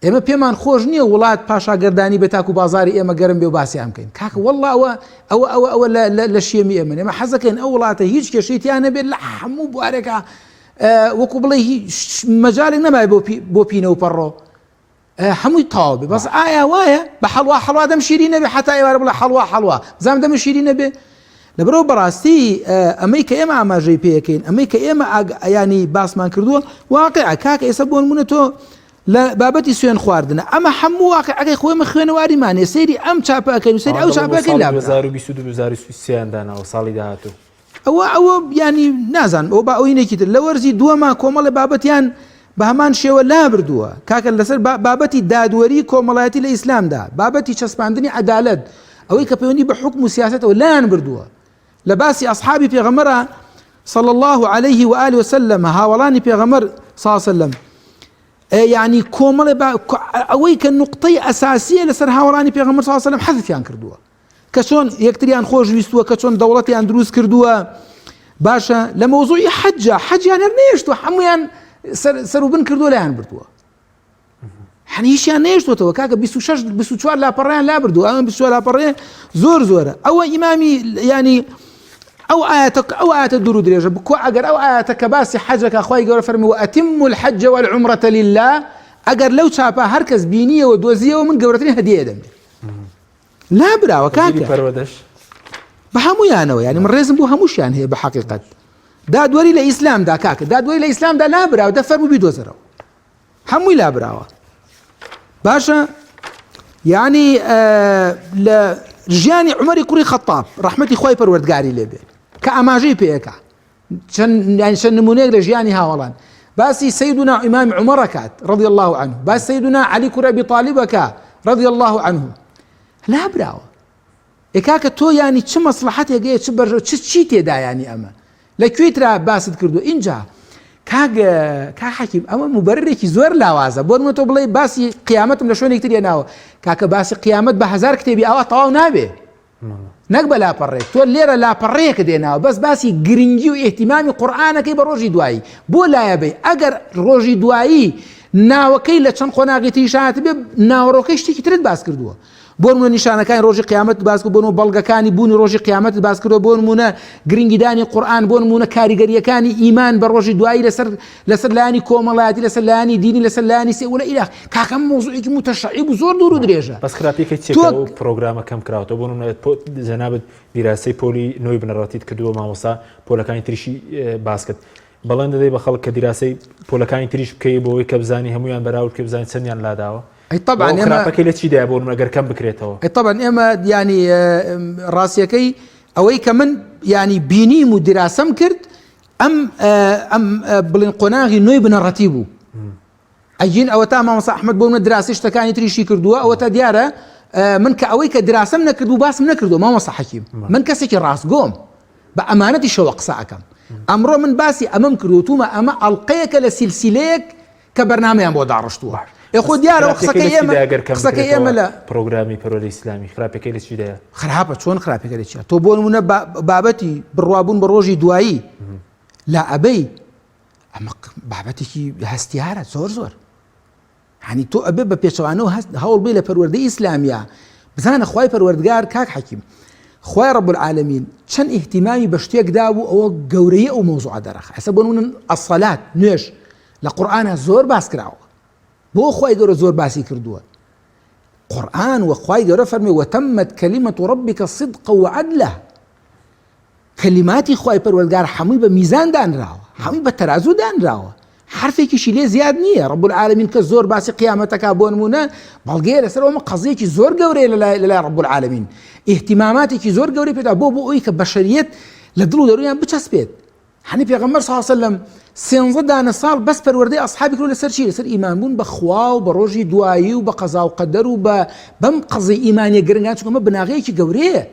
ئێمە پێمان خۆش نییە وڵات پاشاگەردانی بێ تاکو بازاری ئێمە گەرم بێ و باسییان بکەین کاکە والله ئەوە ئەوە ئەوە ئەوە لە شێمی ئێمە ئێمە حەزەکەین ئەو وڵاتە هیچ کێشەی تیا نەبێت لە هەموو بوارێکا وەکو بڵێ مەجالێک نەمای بۆ پینە و پەڕۆ هەمووی تەواو بێ بەس ئایا وایە بە حەڵوا حەڵوا دەم شیری نەبێ حتا ئێوارە بڵێ حەڵوا حەڵوا بزانم دەم شیری نەبێ لەبەرەوە بەڕاستی ئەمەی کە ئێمە ئاماژەی پێەکەین ئەمەی کە ئێمە ینی باسمان کردووە واقع کاکە ئێستا بۆ نمونە تۆ لە بابەتی سوێن خواردنە ئەمە هەموو واقعەکەی خۆی خوێنەواریمانێ سەیری ئەم چاپەکەین و سەیری ئەو چاپەکەین لە 2023 داناوە ساڵی داهاتوو ئەوە ئەوە یانی نازانم ئەوە با ئەوینێکی تر لە وەرزی دووەما کۆمەڵێ بابەتیان بە هەمان شێوە لابردووە کاکە لەسەر بابەتی دادوەری کۆمەڵایەتی لە ئیسلامدا بابەتی چەسپاندنی عەدالەت ئەوەی کە پەیوەندی بە حکم و سیاسەتەوە لایان بردووە لە باسی ئەصحابی پێغەمبەرە صلى الله عليه وآله وسلم هاوڵانی پێغەمبەر صلى الله عليه وسلم یعنی کۆمەڵێ ئەوەی کە نقطەی ئەساسیە لەسەر هاوڵانی پێغەمبەر صلى الله عليه وسلم حەذفیان کردووە کە چۆن یەکتریان خۆش ویستووە کە چۆن دەوڵەتیان دروست کردووە باشە لە مەوزوعی حەجا حەجیان هەر نێشتوە هەمویان سەروبن کردووە لایان بردووە هەنیشیان نێشتوەتەوە کاکە 26 24 لاپەڕیان لا بردووە ئەمە 24 لاپەڕێ زۆر زۆرە ئەوە ئیمامی ینی ئەو ئاەتە ئەو ئاەتە دوور و درێژە بکۆ ئەگەر ئەو ئاەتە کە باسی حەجەکە خی گەورە فەرمی وأتموا الحج والعمرة لله ئەگەر لەو چاپە هەر کەس بینیەوە دۆزیەوە من گەورەترین هەدیە دەمێ لابراوە کاکە پەروەردەش بە هەمویانەوە یعنی من ڕێزم بۆ هەمووشیان هەیە بە حەقیقەت دادوەری لە ئیسلامدا کاکە دادوەری لە ئیسلامدا لابراوە دە فەرموو بیدۆزەرەوە هەمووی لابراوە باشە یعنی لە ژیانی عمەری کوڕی خەتاب ڕەحمەتی خوای پەروەردگاری لێبێ کە ئاماژەی پێەکە چەند یانی چەند نمونەیەک لە ژیانی هاوەڵان باسی سەیدنا ئیمام عومەر ئەکات رضی الله عنه باس سەیدنا عەلی کوڕی ئەبی تالیب ئەکا رضی الله عنه لابراوە ئێ کاکە تۆ یانی چ مەسڵەحەتێک هەیە چ بەرژە چ چی تێدا یانی ئەمە لە کوێی ترا باست کردو ئینجا کاک کاک حەکیم ئەمە مبررێکی زۆر لاوازە بۆ نمونە تۆ بڵێ باسی قیامەتم لە شوێنێک تر هێناوە کاکە باسی قیامەت بە هەزار کتێبی ئاوا تەواو نابێ نەک بە لاپەڕێک تۆ لێرە لاپەڕەیەکت هێناوە بەس باسی گرنگی و ئیهتیمامی قورئانەکەی بە ڕۆژی دوایی بۆ لایە بەی ئەگەر ڕۆژی دوایی ناوەکەی لە چەند قۆناغی تریش هاتبێ ناوەڕۆکەی شتێکی ترت باس کردووە بۆ نمونە نیشانەکانی ڕۆژی قیامەت باس کرد بۆ نمونە بەڵگەکانی بوونی ڕۆژی قیامەت باس کردووە بۆ نمونە گرنگیدانی قورئان بۆ نمونە کاریگەریەکانی ئیمان بە ڕۆژی دوایی لەسەر لەسەر لایەنی کۆمەڵایەتی لەسەر لایەنی دینی لەسەر لایەنی سێ ولا ئیلاخ کاکە ئەم مەوزوعێکی موتەشەعیب و زۆر دوور و درێژە بەس خراپیەکەی چیە کە ئەو پرۆگرامە کەم کراوەتەوە بۆ نمونە جەنابت دیراسەی پۆلی نۆی بنەڕەتیت کردووە مامۆستا پۆلەکانی تریشی باس کرد بەڵێن دەدەی بە خەڵک کە دیراسەی پۆلەکانی تریش بکەی بۆ ئەوەی کە بزانی هەمویان بەراورد بکەی بزانی چەندیان لاداوە ئەی طبعا ئێمە خراپەکەی لە چیدایە بۆ نمونە گەر کەم بکرێتەوە ئەی طبعا ئێمە ینی ڕاستیەکەی ئەوەی کە من ینی بینیم و دیراسەم کرد ئەم ئەم بڵین قۆناغی نوێی بنەڕەتی بوو ئەگین ئەوە تا مامۆستا ئەحمد بۆ منە دراسی شتەکانی تریشی کردووە ئەوە تا دیارە من کە ئەوەی کە دراسەم نەکردو باسم نەکردو مامۆستا حەکیم من کەسێکی ڕاستگۆم بە ئەمانەتی شەوە قسە ئەەکەم ئەمڕۆ من باسی ئەمەم کردوتومە ئەمە ئەڵلقەیەکە لە سیلسیلەیەک کە بەرنمەیان بۆ داڕشتووە. ئێ خۆ دیارە ئەو قسەکەی ئێمە قسەکەی ئێمە لە پرۆگرامی پەروەردەی ئیسلامی خراپەکەی لە چیدایە؟ خراپە چۆن خراپەکە لە چیە؟ تۆ بۆ نمونە بابەتی بڕوابوون بە ڕۆژی دوایی لا ئەبەی ئەمە بابەتێکی هەستیارە زۆر زۆر هەنی تۆ ئەبێ بە پێچەوانەوە هەست هەوڵ بێ لە پەروەردەی ئیسلامیا بزانە خوای پەروەردگار کاک حەکیم خوای رب العالمین چەند ئیهتیمامی بە شتێک دابوو ئەوە گەورەی ئەو مەوزوعە دەرەخ ئەسە بۆ نمونە الصلاة نوێژ لە قورئانا زۆر باس کراوە بۆ خوای گەورە زۆر باسی کردووە قورئان و خوای گەورە فەرمی وتمت کلمة ربك صدقا وعدلا کەلیماتی خوای پەروەردگار حەمووی بە میزان دانراوە حەمووی بە تەرازوو دانراوە حرفێکیشی لێ زیاد نییە رب العالمین کە زۆر باسی قیامەتەکە بۆ نمونە بەڵگەیە لەسەر ئەومە قەزیەکی زۆر گەورەیە لەلای لەلای رب العالمین ئیهتیماماتێکی زۆر گەورەی پێدا بۆ بۆ ئەوی کە بەشەریەت لە دڵ و دەرویان بچەسپێت هەنی پێغەمبەر صلی الله علیه وسلم سێنزە دانە ساڵ بەس پەروەردەی ئەصحابی کرد لەسەر چی لەسەر ئیمان بوون بە خوا و بە ڕۆژی دوایی و بە قەزا و قەدەر و بە بەم قەزی ئیمانیە گرنگان چونکە ئەمە بناغەیەکی گەورەیە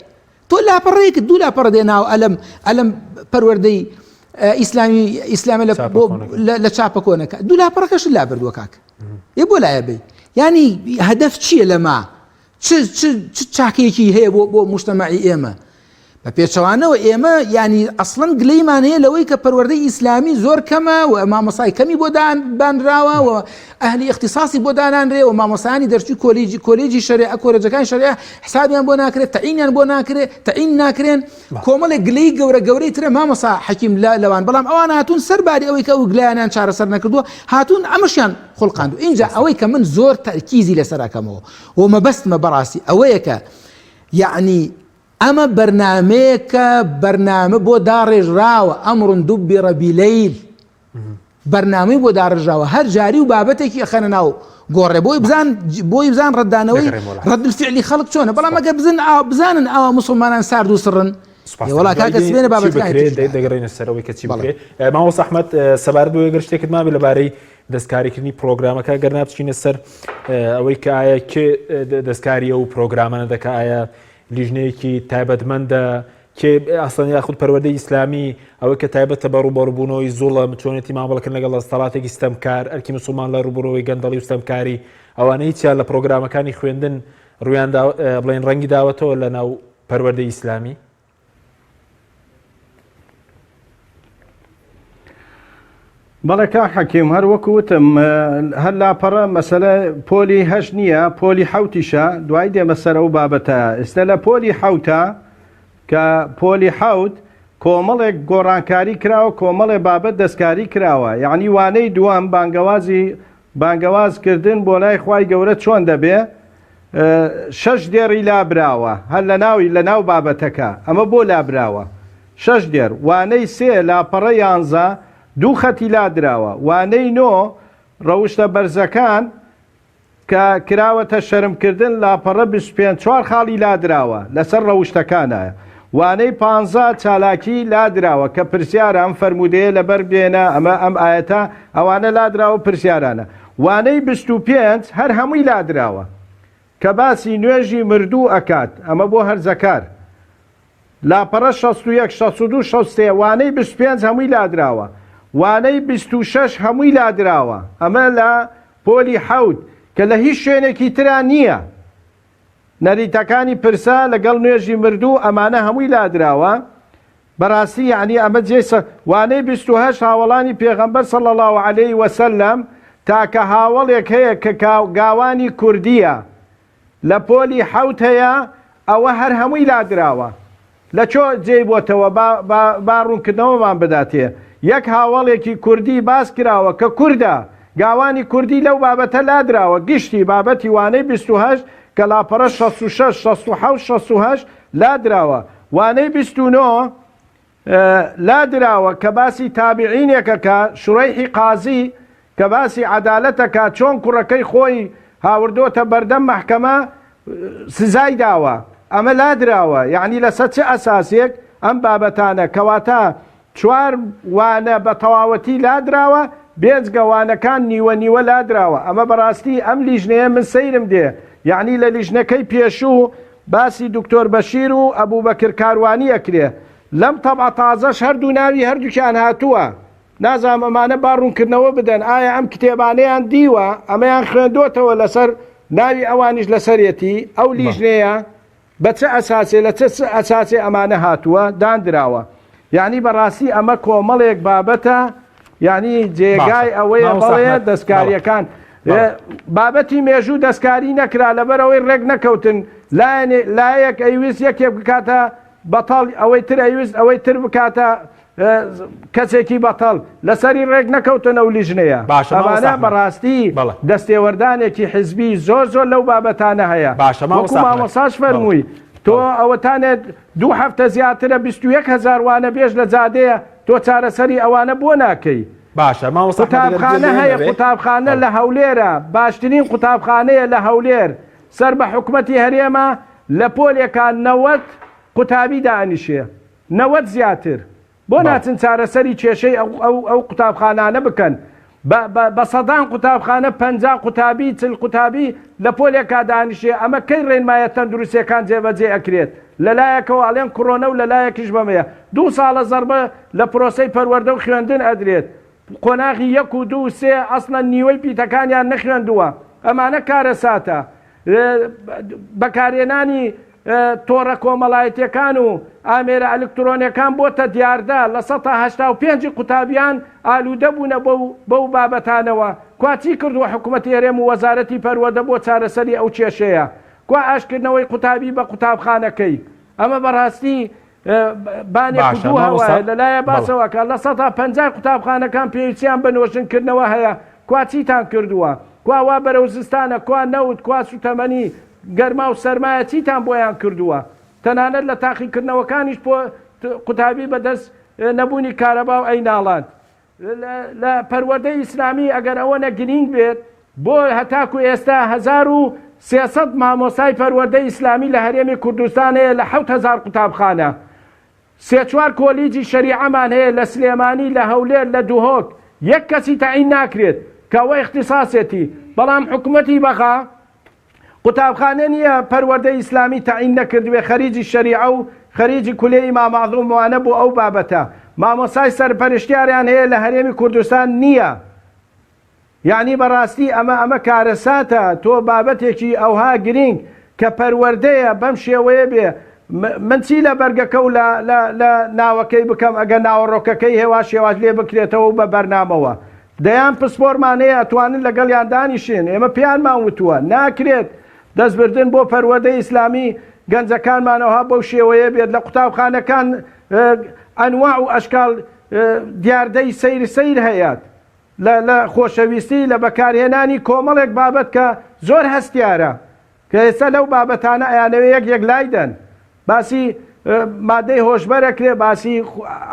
تۆ لاپەڕەیەکت دوو لاپەڕە دێ ناو ئەلەم ئەلەم پەروەردەی ئیسلامی ئیسلامە لە لە چاپە کۆنەکە دوو لاپەڕەکەش لا بردووە کاک ئێ بۆ لایە بی ینی هەدەف چییە لەما چ چ چ چاکەیەکی هەیە بۆ بۆ مجتەمەعی ئێمە؟ بە پێچەوانەوە ئێمە یانی ئەسڵەن گلەیمان هەیە لەوەی کە پەروەردەی ئیسلامی زۆر کەمە و مامۆسای کەمی بۆ دانراوە و ئەهلی اختصاصی بۆ دانانرێ و مامۆسایانی دەرچووی کۆلیجی کۆلێجی شەریعە کۆلێجەکانی شەریعە حسابیان بۆ ناکرێت تەعینیان بۆ ناکرێت تەعین ناکرێن کۆمەڵێک گلەی گەورە گەورەی ترە مامۆسا حەکیم لەوان بەڵام ئەوان هاتوون سەرباری ئەوەی کە ئەو گلەیانیان چارەسەر نەکردووە هاتوون ئەمەشیان خوڵقاندو ئینجا ئەوەی کە من زۆر تەرکیزی لەسەر ئەکەمەوە و مەبەستمە بەڕاستی ئەوەیە کە یەعنی ئەمە بەرنامەیەکە بەرنامە بۆ داڕێژراوە ئەمڕن دوبیڕە بیلەیل بەرنامەی بۆ داڕێژراوە هەر جاری و بابەتێکی ئەخەنە ناو گۆڕێ بۆی بزان بۆی بزان ڕەتدانەوەی ڕەد الفعلی خەڵک چۆنە بەڵام ئەگەر بزن بزانن ئاوا موسڵمانان سارد و سڕن وڵا کاکە سبێنە بابەتەکانی دەگەڕێنە سەرەوەی کە چی بکرێ مامۆستا ئەحمەد سەبارەت بۆ گەر شتێکت مابێ لەبارەی دەستکاریکردنی پرۆگرامەکە گەر نابچینە سەر ئەوەی کە ئایا کێ دەستکاری ئەو پرۆگرامانە دەکا ئایا لیژنەیەکی تایبەتمەندە کێ ئەسڵەن یاخود پەروەردەی ئیسلامی ئەوەی کە تایبەتە بە ڕووبەڕووبوونەوەی زوڵم چۆنێتی مامەڵەکردن لەگەڵ دەستەڵاتێکی ستەمکار ئەرکی مسوڵمان لە ڕووبەڕووی گەندەڵی و ستەمکاری ئەوانە هیچیان لە پرۆگرامەکانی خوێندن ڕویان بڵێن ڕەنگی داوەتەوە لە ناو پەروەردەی ئیسلامی؟ بەڵێ کاک حەکیم هەر وەکو وتم هەر لاپەڕە مەسەلە پۆلی هەشت نییە پۆلی حەوتیشە دوای دێمە سەر ئەو بابەتە ئێستا لە پۆلی حەوتە کە پۆلی حەوت کۆمەڵێک گۆڕانکاری کراوە کۆمەڵێ بابەت دەستکاری کراوە یعنی وانەی دووەم بانگەوازی بانگەواز کردن بۆ لای خوای گەورە چۆن دەبێ شەش دێڕی لابراوە هەر لەناوی لەناو بابەتەکە ئەمە بۆ لابراوە شەش دێر وانەی سێ لاپەڕە یانزە دوو خەتی لادراوە وانەی نۆ ڕەوشتە بەرزەکان کە کراوەتە شەرمکردن لاپەڕە 25 چوار خاڵی لادراوە لەسەر ڕەوشتەکانە وانەی پانزە چالاکی لادراوە کە پرسیارە ئەم فەرموودەیە لەبەر بێنە ئەمە ئەم ئایەتە ئەوانە لادراوە پرسیارانە وانەی 25 هەر هەمووی لادراوە کە باسی نوێژی مردوو ئەکات ئەمە بۆ هەرزەکار لاپەڕە 61 62 63 وانەی 25 هەمووی لادراوە وانەی 26 هەمووی لادراوە ئەمە لە پۆلی حەوت کە لە هیچ شوێنێکی ترا نییە نەریتەکانی پرسە لەگەڵ نوێژی مردوو ئەمانە هەمووی لادراوە بەڕاستی یەعنی ئەمە جێی سە وانەی 28 هاوەڵانی پێغەمبەر صلی اللە علیه وسلم تاکە هاوەڵێک هەیە کە گاوانی کوردیە لە پۆلی حەوت هەیە ئەوە هەر هەمووی لادراوە لە چۆ جێی بۆتەوە با با با ڕوونکردنەوەمان بداتێ یەک هاوەڵێکی کوردی باس کراوە کە کوردە گاوانی کوردی لەو بابەتە لادراوە گشتی بابەتی وانەی 28 کە لاپەڕە 66 67 68 لادراوە وانەی 29 لادراوە کە باسی تابعینێکە کە شوڕەیحی قازی کە باسی عەدالەتە کە چۆن کوڕەکەی خۆی هاوردۆتە بەردەم مەحکەمە سزای داوە ئەمە لادراوە یعنی لەسەر چ ئەساسێک ئەم بابەتانە کەواتە چوار وانە بە تەواوەتی لادراوە بێجگە وانەکان نیوە نیوە لادراوە ئەمە بەڕاستی ئەم لیژنەیە من سەیرم دێ یعنی لە لیژنەکەی پێشوو باسی دکتۆر بەشیر و ئەبوبەکر کاروانی ئەکرێ لەم تەبعە تازەش هەردوو ناوی هەردووکیان هاتووە. نازانم ئەمانە با ڕوونکردنەوە بدەن ئایا ئەم کتێبانەیان دیوە ئەمەیان خوێندۆتەوە لەسەر ناوی ئەوانیش لەسەرێتی ئەو لیژنەیە بە چ ئەساسێ لە چ ئەساسێ ئەمانە هاتووە داندراوە یعنی بەڕاستی ئەمە کۆمەڵێک بابەتە یعنی جێگای ئەوەیە بەڵێ دەستکاریەکان بابەتی مێژوو دەستکاری نەکرا لەبەرەوەی ڕێک نەکەوتن لایەک ئەیویست یەکێک بکاتە بەتاڵ ئەوەی تر ئەیویست ئەوەی تر بکاتە کەسێکی بەتەڵ لەسەری ڕێک نەکەوتن ئەو لیژنەیە باشە مامۆستا ئەمانە ئەحمەد. بەڕاستی بەڵێ. دەستێوەردانێکی حزبی زۆر زۆر لەو بابەتانە هەیە باشە وەکو مامۆستا ئەحمەد. مامۆستاش بەڵێ. فەرمووی تۆ بەڵێ. ئەوەتانێت دوو هەفتە زیاترە 21 هەزار وانەبێژ لە جادەیە تۆ چارەسەری ئەوانە بۆ ناکەی باشە مامۆستا ئەحمەد ئەگەر گوێ قوتابخانە لێ هەیە نەبێ قوتابخانە بەڵێ. لە هەولێرە باشترین قوتابخانەیە لە هەولێر سەر بە حکومەتی هەرێمە لە پۆلێکا 90 قوتابی دائەنیشێ 90 زیاتر بۆ ناچن چارەسەری کێشەی ئەو قوتابخانانە بکەن؟ بە سەدان قوتابخانە 50 قوتابی 40 قوتابی لە پۆلێکا دانیشێ ئەمە کەی ڕێنمایە تەندروستیەکان جێبەجێ ئەکرێت؟ لەلایەکەوە ئەڵێن کڕۆنە و لەلایەکیش بەمەیە دوو ساڵە زەربە لە پرۆسەی پەروەردە و خوێندن ئەدرێت قۆناغی یەک و دوو و سێ ئەسڵەن نیوەی پیتەکانیان نەخوێندووە ئەمانە کارەساتە بەکارهێنانی تۆڕە کۆمەڵایەتیەکان و ئامێرە ئەلکترۆنیەکان بۆتە دیاردە، 85% ی قوتابیان ئالوودە بوونە بەو بابەتانەوە، کوا چی کردووە حکومەتی هەرێم و وەزارەتی پەروەردە بۆ چارەسەری ئەو کێشەیە؟ کوا ئاشکردنەوەی قوتابی بە قوتابخانەکەی؟ ئەمە بەڕاستی بانێک و باشە دوو مامۆستا هەوایە لەلایە بەڵێ. باسەوە کە 50% قوتابخانەکان پێویستیان بە نۆژنکردنەوە هەیە کوا چیتان کردووە؟ کوا وا بەرەو زستانە کوا نەوت کوا سوتەمەنی گەرما و سەرمایە چیتان بۆیان کردووە؟ تەنانەت لە تاقیکردنەوەکانیش پۆ قوتابی بەدەست نەبوونی کارەبا و ئەیناڵاند. لە پەروەردەی ئیسلامی ئەگەر ئەوەنە گرینگ بێت بۆ هەتاکو ئێستا 1300 مامۆستای پەروەردەی ئیسلامی لە هەرێمی کوردستان هەیە لە 7000 قوتابخانە سێ چوار کۆلیجی شەریعەمان هەیە لە سلێمانی لە هەولێر لە دهۆک یەک کەسی تەعین ناکرێت کە ئەوە ئیختیساسێتی بەڵام حکومەتی بەغا قوتابخانە نییە پەروەردەی ئیسلامی تەعین نەکردبێ خەریجی شەریعە و خەریجی کولێی ئیمام ئەعزوم وانە بۆ ئەو بابەتە مامۆستای سەرپەرشتیاریان هەیە لە هەرێمی کوردستان نییە یەعنی بەڕاستی ئەمە ئەمە کارەساتە تۆ بابەتێکی ئەوها گرینگ کە پەروەردەیە بەم شێوەیە بێ من چی لە بەرگەکە و لە لە لە ناوەکەی بکەم ئەگەر ناوەڕۆکەکەی هێواش هێواش لێ بکرێتەوە و بە بەرنامەوە دەیان پسپۆرمان هەیە ئەتوانن لەگەڵیان دانیشن ئێمە پێیانمان وتووە ناکرێت دەستبردن بۆ پەروەردەی ئیسلامی گەنجەکانمان ئەوها بەو شێوەیە بێت لە قوتابخانەکان ئەنواع و ئەشکال دیاردەی سەیر سەیر هەیە لە لە خۆشەویستی لە بەکارهێنانی کۆمەڵێک بابەت کە زۆر هەستیارە کە ئێستا لەو بابەتانە ئەیانەوێ یەک یەک لایدەن باسی مادەی هۆشبەر ئەکرێ باسی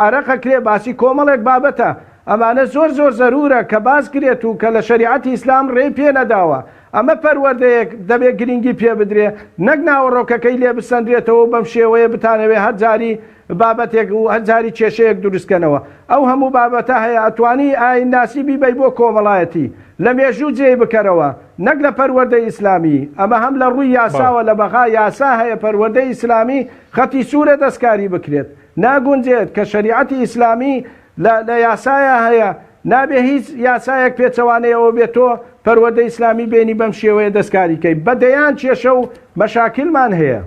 عەرەق ئەکرێ باسی کۆمەڵێک بابەتە ئەمانە زۆر زۆر زەرورە کە باس کرێت و کە لە شەریعەتی ئیسلام ڕێی پێ نەداوە ئەمە پەروەردەیەک دەبێ گرینگی پێ بدرێ نەک ناوەڕۆکەکەی لێ بسەندرێتەوە و بەم شێوەیە بتانەوێ هەر جاری بابەتێک و هەر جاری کێشەیەک دروست کەنەوە ئەو هەموو بابەتە هەیە ئەتوانی ئاینناسی بیبەی بۆ کۆمەڵایەتی لە مێژوو جێی بکەرەوە نەک لە پەروەردەی ئیسلامی ئەمە هەم لە ڕووی یاساوە لە بەغا یاسا هەیە پەروەردەی ئیسلامی خەتی سوورە دەستکاری بکرێت ناگونجێت کە شەریعەتی ئیسلامی لە لە یاسایا هەیە نابێ هیچ یاسایەک پێچەوانەی ئەوە بێت تۆ پەروەردەی ئیسلامی بێنی بەم شێوەیە دەستکاری کەی بە دەیان کێشە و مەشاکلمان هەیە.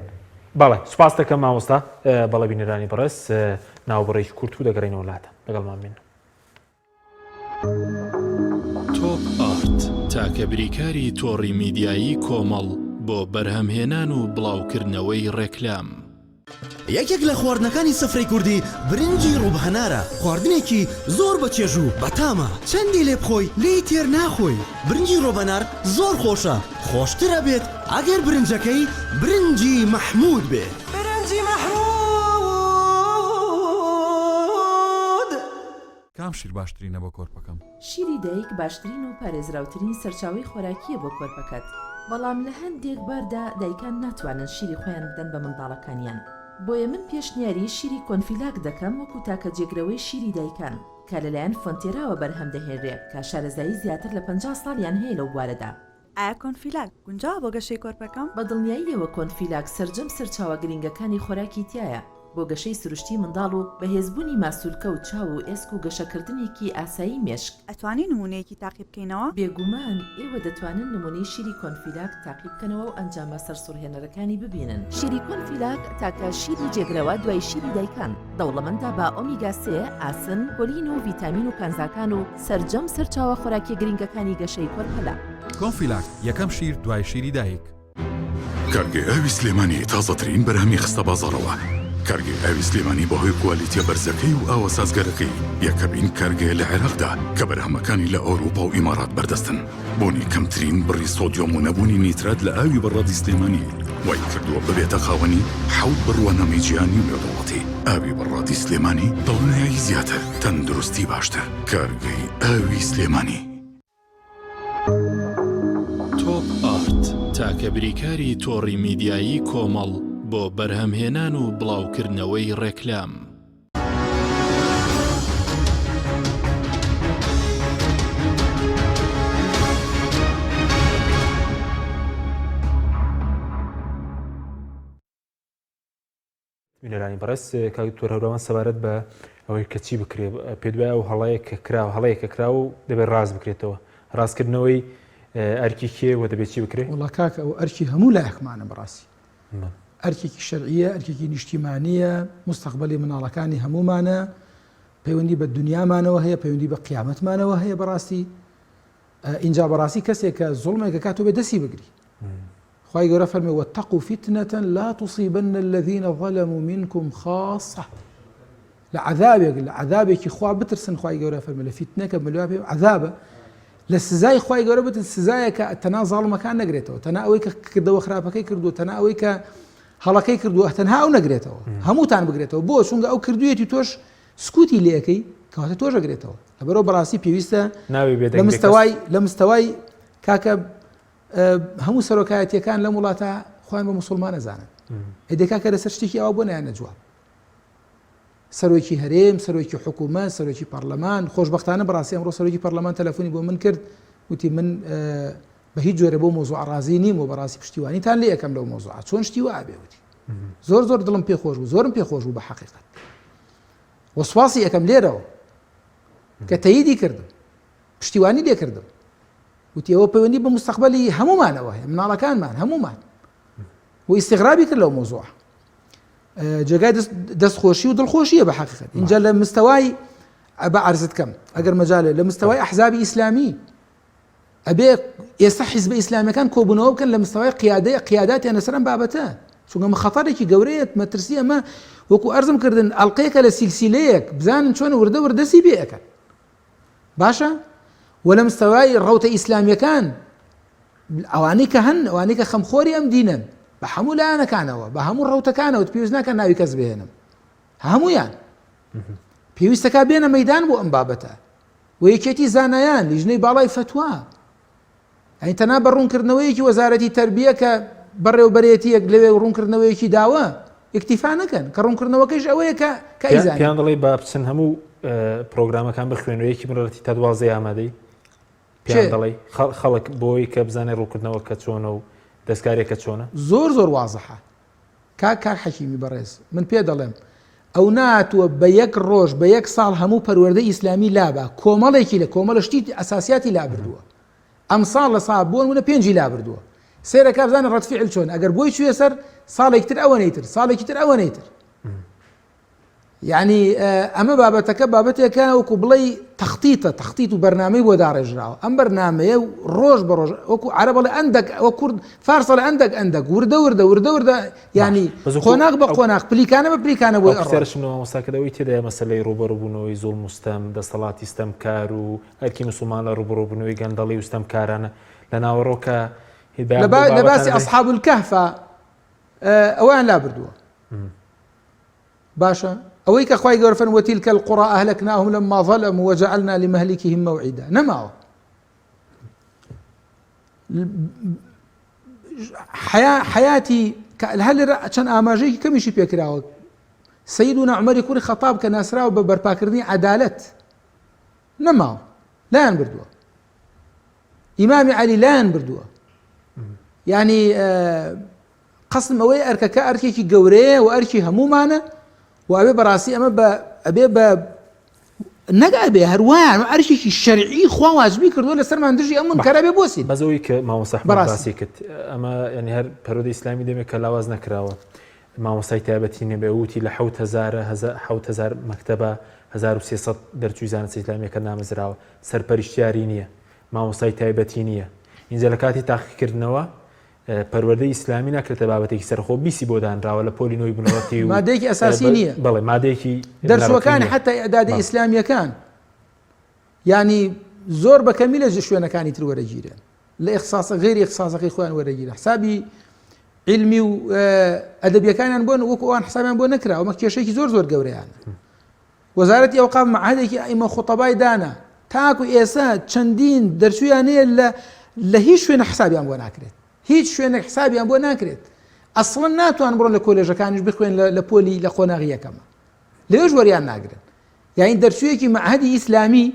بەڵێ سوپاست دەکەم مامۆستا. بەڵێ بینەرانی بەڕێز ناوبڕێکی کورت و دەگەڕێینەوە لاتان لەگەڵمان بن. تۆپ ئارت تاکە بریکاری تۆڕی میدیایی کۆمەڵ بۆ بەرهەمهێنان و بڵاوکردنەوەی ڕێکلام. یەکێک لە خواردنەکانی سفرەی کوردی برنجی ڕوب هەنارە، خواردنێکی زۆر بە چێژ و بەتامە، چەندی لێ بخۆی لێی تێر ناخۆی، برنجی ڕۆبەنار زۆر خۆشە، خۆشتر ئەبێت ئەگەر برنجەکەی برنجی مەحمود بێ. برنجی مەحمود. کام شیر باشترینە بۆ کۆرپەکەم؟ شیری دایک باشترین و پارێزراوترین سەرچاوەی خۆراکییە بۆ کۆرپەکەت، بەڵام لە هەندێک باردا دایکان ناتوانن شیری خۆیان بدەن بە منداڵەکانیان، بۆیە من پێشنیاری شیری کۆنفیلاک دەکەم وەکو تاکە جێگرەوەی شیری دایکان کە لەلایەن فۆنتێراوە بەرهەم دەهێنرێ کە شارەزایی زیاتر لە 50 ساڵیان هەیە لەو بوارەدا. ئایا کۆنفیلاک گونجاوە بۆ گەشەی کۆرپەکەم؟ بە دڵنیاییەوە کۆنفیلاک سەرجەم سەرچاوە گرنگەکانی خۆراکی تیایە. بۆ گەشەی سروشتی منداڵ و بەهێزبوونی ماسولکە و چاو و ئێسک و گەشەکردنێکی ئاسایی مێشک. ئەتوانین نموونەیەکی تاقی بکەینەوە؟ بێگومان ئێوە دەتوانن نموونەی شیری کۆنفیلاک تاقی بکەنەوە و ئەنجامە سەرسوڕهێنەرەکانی ببینن. شیری کۆنفیلاک تاکە شیری جێگرەوە دوای شیری دایکان، دەوڵەمەندە بە ئۆمیگا سێ، ئاسن، کۆلین و ڤیتامین و کانزاکان و سەرجەم سەرچاوە خۆراکیە گرنگەکانی گەشەی کۆرپەلە. کۆنفیلاک یەکەم شیر دوای شیری دایک. کارگەی ئاوی سلێمانی تازەترین بەرهەمی خستە بازاڕەوە. کارگەی ئاوی سلێمانی بەهۆی کوالیتیە بەرزەکەی و ئاوە سازگارەکەی یەکەمین کارگەیە لە عێراقدا کە بەرهەمەکانی لە ئەوروپا و ئیمارات بەردەستن. بوونی کەمترین بڕی سۆدیۆم و نەبوونی نیترات لە ئاوی بەڕادی سلێمانی وای کردووە ببێتە خاوەنی حەوت بڕوانامەی جیهانی و نێودەوڵەتی. ئاوی بەڕادی سلێمانی دڵنیایی زیاتر، تەندروستی باشتر. کارگەی ئاوی سلێمانی. تۆپ ئارت تاکە بریکاری تۆڕی میدیایی کۆمەڵ بۆ بەرهەمهێنان و بڵاوکردنەوەی ڕێکلام. بینەرانی بەڕێز کاک دکتۆر هەورامان سەبارەت بە ئەوەی کە چی بکرێ پێ دوای ئەو هەڵەیە کە کرا هەڵەیە کە کرا و دەبێت ڕاست بکرێتەوە ڕاستکردنەوەی ئەرکی کێ و دەبێت چی بکرێ وڵا کاکە ئەو ئەرکی هەموو لایەکمانە بەڕاستی ئەرکێکی شەرعیە ئەرکێکی نیشتیمانیە مستەقبلی مناڵەکانی هەمومانە پەیوەندی بە دنیامانەوە هەیە پەیوەندی بە قیامەتمانەوە هەیە بەڕاستی ئینجا بەڕاستی کەسێک کە زوڵمێک ئەکات تۆ بێ دەستی بگری خوای گەورە فەرمی واتقوا فتنة لا تصيبن الذين ظلموا منكم خاصة لە عذابێک لە عذابێکی خوا بترسن خوای گەورە فەرمی لە فیتنەکە ملوا پێ عذابە لە سزای خوای گەورە بتن سزایەکە تەنا زاڵمەکان نەگرێتەوە تەنا ئەوەی کە کردەوە خراپەکەی کردو تەنا ئەوەی کە هەڵەکەی کردووە تەنها ئەو نەگرێتەوە هەمووتان بگرێتەوە بۆ چونکە ئەو کردویەتی تۆش سکوتی لێەکەی کەواتە تۆش ئەگرێتەوە لەبەرەوە بەڕاستی پێویستە لە مستەوای لە مستەوای کاکە هەموو سەرۆکایەتیەکان لەم وڵاتە خۆیان بە مسلمان ئەزانن ئەدێ کاکە لەسەر شتێکی ئەوە بۆ نایانە جواب سەرۆکی هەرێم سەرۆکی حکوومەت سەرۆکی پەرلەمان خۆشببختانە بەڕاستی ئەمڕۆ سەرۆکی پەرلەمان تەلەفۆنی بۆ من کرد وتی من بە هیچ جۆرە بۆ مۆزوع ڕازی نیم و بەڕاستی پشتیوانیتان لێ یەکەم لەو مۆزوع چۆن شتی وا بێ وتی زۆر زۆر دڵم پێ خۆش بوو زۆرم پێ خۆش بوو بە حەقیقەت و سوپاسی ئەەکەم لێرەوە کە تەیدی کردم پشتیوانی لێ کردم وتی ئەوە پەیوەندی بە مستەقبلی هەمومانەوە هەیە مناڵەکانمان هەمومان و ئیسیغرابی کرد لەو مۆزوع جێگای دەستخۆشی و دڵخۆشیە بە حقیقت اینجا لە مستەوای بە عرزت کەم ئەگەر مەجالێ لە مستەوای ئەحزابی ئیسلامی ئەبێ ئێستا حیزبە ئیسلامیەکان کۆبوونەوە بکەن لە مستەوای قیادەی قیاداتیان لەسەر ئەم بابەتە چونکە ئەمە خەتەرێکی گەورەیە مەترسی ئەمە وەکو ئەرزم کردن ئەڵلقەیەکە لە سیلسیلەیەک بزانن چۆن وردە وردەسی پێ ئەکەن باشە و لە مستەوای ڕەوتە ئیسلامیەکان ئەوانەی کە هەن ئەوانەی کە خەمخۆری ئەم دینەن بە هەموو لایەنەکانەوە بە هەموو ڕەوتەکانەوە پێویست ناکە ناوی کەس بهێنم هەمویان پێویستەکە بێنە مەدان بۆ ئەم بابەتە و یەکێتی زانایان، لیژنەی باڵای فەتوا، یانی تەنها بە ڕوونکردنەوەیەکی وەزارەتی تەربیە کە بەڕێوبەرێتیەک لەوێ ڕوونکردنەوەیەکی داوە ئیکتیفا نەکەن کە ڕوونکردنەوەکەیش ئەوەیە کە کە ئەیزانین. پێیان دەڵێی با بچن هەموو پرۆگرامەکان بخوێنەوە یەکی بنەڕەتی تا دوازدەی ئامادەی پێیان دەڵێی خەڵک بۆی کە بزانێ ڕوونکردنەوە کە چۆنە و دەستکاریەکە چۆنە؟ زۆر زۆر وازحە کاک کاک حەکیمی بەڕێز من پێ دەڵێم ئەو ناتوە بە یەک ڕۆژ بە یەک ساڵ هەموو پەروەردەی ئیسلامی لابا کۆمەڵێکی لە کۆمەڵە شتی ئەساسیاتی لابردووە ئەم ساڵ لە سا بۆ نمونە پێنجی لابردووە سێرەکە بزانە ڕەت فعل چۆن ئەگەر بۆی چویە سەر ساڵێکی تر ئەوەنەی تر ساڵێکی تر ئەوەنەی تر یعنی ئەمە بابەتەکە بابەتێکە وەکو بڵێی تەختیتە تەختیت و بەرنامەی بۆ داڕێژراوە ئەم بەرنمەیە و ڕۆژ بە ڕۆژ وەکو عەرەب بڵێ ئەندەک ئەوە کورد فارسەڵ ئەندەک ئەندەک وردە وردە وردە وردە ینی قۆناغ بە قۆناغ پلیکانە بە پلیکانە بۆ سەرشم لە مامۆستاکەەوەی تێدایە مەسلەی ڕوبەڕوبوونەوەی زوڵم و ستەم دەسەڵاتی ستەمکار و ئەرکی مسلمان لە ڕوبەڕوبوونەوەی گەندەڵی و ستەمکارانە لە ناوەڕۆکە لە باسی ئەسحاب الکهفە ئەویان لابردووە باشە ئەوەی کە خوای گەورە فەرمووی وتلک القری اهلکناهم لما ظلموا وجعلنا لمهلکهم موعدا نەماوە حیاتی هەر لێرە چەند ئاماژەیەکی کەمیشی پێکراوە سەیدونا عومەری کوڕی خەتاب کە ناسراوە بە بەرپاکردنی عەدالەت نەماوە لایان بردووە ئیمامی عەلی لایان بردووە یعنی قەسم ئەوەیە ئەرکەکە ئەرکێکی گەورەیە و ئەرکی هەموومانە. و ئەبێ بەڕاستی ئەمە بە ئەبێ بە نەک ئەبێ هەروایان ئەرکێکی شەرعی خوا واجبی کردووە لەسەرمان دژی ئەم منکەرە بێ بۆسین. بەس ئەوەی کە مامۆستا ئەحمەد باسی کرد ئەمە یعنی هەر پەروەردەی ئیسلامی دەمێک کە لاواز نەکراوە مامۆستای تایبەتی نەبێ وتی لە 7000 7000 مەکتەبە 1300 دەرچووی زانستە ئیسلامیەکە نامەزراوە سەرپەرشتیاری نییە مامۆستای تایبەتی نییە اینجا لە کاتی تاقیکردنەوە پەروەردەی ئیسلامی ناکرێتە بابەتێکی سەرخۆ بیسی بۆ دانراوە لە پۆلی نۆی بنەڕەتی و مادەیەکی ئەساسی نییە بەڵێ مادەیەکی دەرچووەکان حتا ئیعدادی ئیسلامیەکان ینی زۆر بە کەمی لە شوێنەکانی تر وەرەگیرێن لە ئیخساسە غێری ئیخساسەکەی خۆیان وەرەگیرە حسابی علمی و ئەدەبیەکانیان بۆن وەکو ئەوان حسابیان بۆ نەکراوە ئەمە کێشێکی زۆر زۆر گەورەیانە وەزارەتی ئەوقاف مەعهەدێکی ئەئیمە خوتەبای دانا تاکو ئێستا چەندین دەرچوویان هەیە لە لە هیچ شوێنە حسابیان بۆ ناکرێت هیچ شوێنێک حسابیان بۆ ناکرێت ئەسڵەن ناتوان بڕۆن لە کۆلێژەکانیش بخوێن لە پۆلی لە قۆناغی یەکەمە لەوێش وەریان ناگرن یاین دەرچوویەکی مەعهەدی ئیسلامی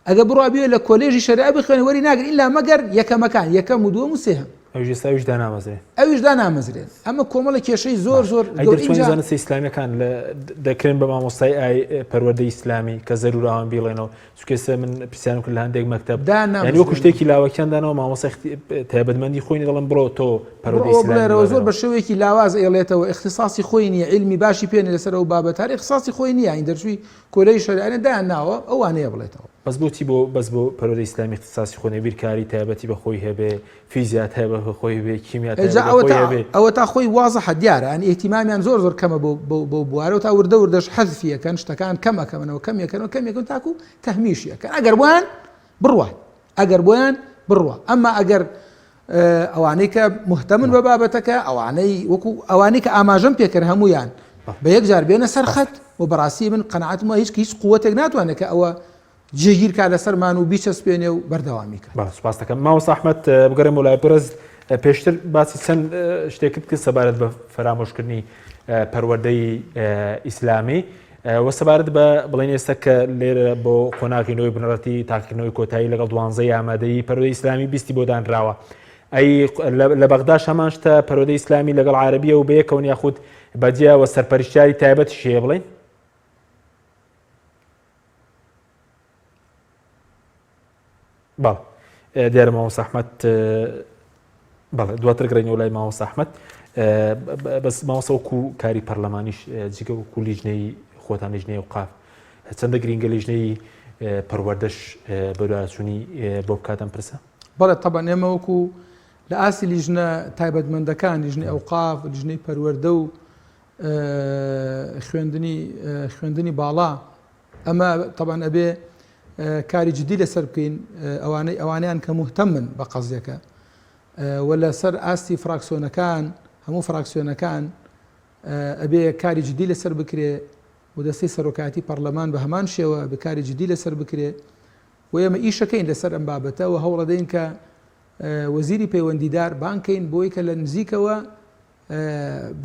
ئەگە بڕوا بێ لە کۆلێژی شەریعە بخوێنێ وەری ناگرن ئیلا مەگەر یەکەمەکان یەکەم و دووەم و سێهەم. ئەویش ئێستا ئەویش دانامەزرێن. ئەویش دانامەزرێن. ئەمە کۆمەڵە کێشەی زۆر زۆر ئەی دەرچوانی زانستە ئیسلامیەکان لە دەکرێن بە مامۆستای ئای پەروەردەی ئیسلامی کە زەرورە ئەوان بیڵێنەوە چونکە ئێستا من پرسیارم کرد لە هەندێک مەکتەب یانی وەکو شتێکی لاوەکیان داناوە مامۆستای تایبەتمەندی خۆی دەڵێن بڕۆ تۆ پەروەردەی ئیسلامی بڵێرەوە زۆر بە شێوەیەکی لاواز ئەیڵێتەوە ئیختیساسی خۆی نییە عیلمی باشی پێ نییە لەسەر ئەو بابەتە هەر ئیختیساسی خۆی نییە این دەرچووی کۆلێژی شەریعە دایان ناوە ئەو وانەیە بڵێتەوە. بەس بۆچی بۆ بەس بۆ پەروەردەی ئیسلامی اختصاصی خۆ نیە بیرکاری تایبەتی بە خۆی هەبێ فیزیا تایبەت بە خۆی هەبێ کیمیا تایبەت ئەجا بە خۆی ئەوەتا هەبێ. ئەوەتا خۆی وازحە دیارە یانی ئیهتیمامیان زۆر زۆر کەمە بۆ بۆ بۆ بوارە و تا وردە وردەش حەزفی ئەکەن شتەکان کەم ئەکەمنەوە کەم ئەکەنەوە کەم ئەکەن تاکوو تەهمیشی ئەکەن ئەگەر بۆیان بڕوات ئەگەر بۆیان بڕوا ئەمما ئەگەر ئەوانەی کە مهتەمن بە بابەتەکە ئەوانەی وەکو ئەوانەی کە ئاماژەم پێکرد هەمویان بە یەک جار بێنە سەر خەت و بەڕاستی من قەناعەتم وایە هیچ هیچ قوتێک ناتوانێت کە ئەوە جێگیر کا لەسەرمان و بیچەسپێنێ و بەردەوامی کات. بەڵێ سوپاس دەکەم مامۆستا ئەحمەد بگەڕێمەوە لای بەڕێز پێشتر باسی چەند شتێکت کرد سەبارەت بە فەرامۆشکردنی پەروەردەی ئیسلامی وە سەبارەت بە بڵێن ئێستا کە لێرە بۆ قۆناغی نوێی بنەڕەتی تاقیکردنەوەی کۆتایی لەگەڵ دوانزەی ئامادەیی پەروەردەی ئیسلامی بیستی بۆ دانراوە ئەی لە بەغداش هەمان شتە پەروەردەی ئیسلامی لەگەڵ عربیە و بەیەکەوەن یاخود بەجیا وە سەرپەرشتیاری تایبەتیش هەیە بڵێن بەڵێ دیارە مامۆستا ئەحمەد بەڵێ دواتر گەڕێینەوە لای مامۆستا ئەحمەد بەس مامۆستا وەکو کاری پەرلەمانیش جگە وەکو لیژنەی خۆتان لیژنەی ئەوقاف چەندە گرینگە لیژنەی پەروەردەش بەدواداچوونی بۆ بکات ئەم پرسە؟ بەڵێ تەبعەن ئێمە وەکو لە ئاستی لیژنە تایبەتمەندەکان لیژنەی ئەوقاف لیژنەی پەروەردە و خوێندنی خوێندنی باڵا ئەمە تەبعەن ئەبێ کاری جدی لەسەر بکەین ئەوانەی ئەوانیان کە مهتەمن بە قەزیەکە و لەسەر ئاستی فراکسیۆنەکان هەموو فراکسیۆنەکان ئەبێ کاری جدی لەسەر بکرێ و دەستەی سەرۆکایەتی پەرلەمان بە هەمان شێوە بە کاری جدی لەسەر بکرێ و ئێمە ئیشەکەین لەسەر ئەم بابەتە و هەوڵەدەین کە وەزیری پەیوەندیدار بانکەین بۆی کە لە نزیکەوە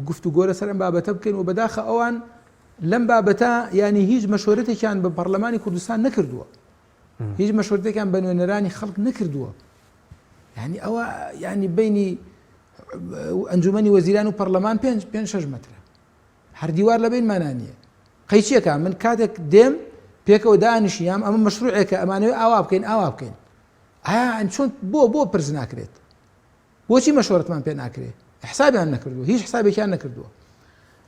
گفتوگۆ لەسەر ئەم بابەتە بکەین و بەداخە ئەوان لەم بابەتە ینی هیچ مەشورەتێکیان بە پەرلەمانی کوردستان نەکردووە هیچ مەشورەتێکیان بە نوێنەرانی خەڵک نەکردووە ینی ئەوە ینی بینی ئەنجومەنی وەزیران و پەرلەمان پێ پێ شش مترە هەر دیوار لە بینمانە نییە قەیچیەکە من کاتێک دێم پێکەوە دانیشی یام ئەمە مەشروعێکە ئەمانەوێ ئاوا بکەین ئاوا بکەین ئایا چۆن بۆ بۆ پرس ناکرێت بۆچی مەشوەرەتمان پێ ناکرێ حسابیان نەکردووە هیچ حسابێکیان نەکردووە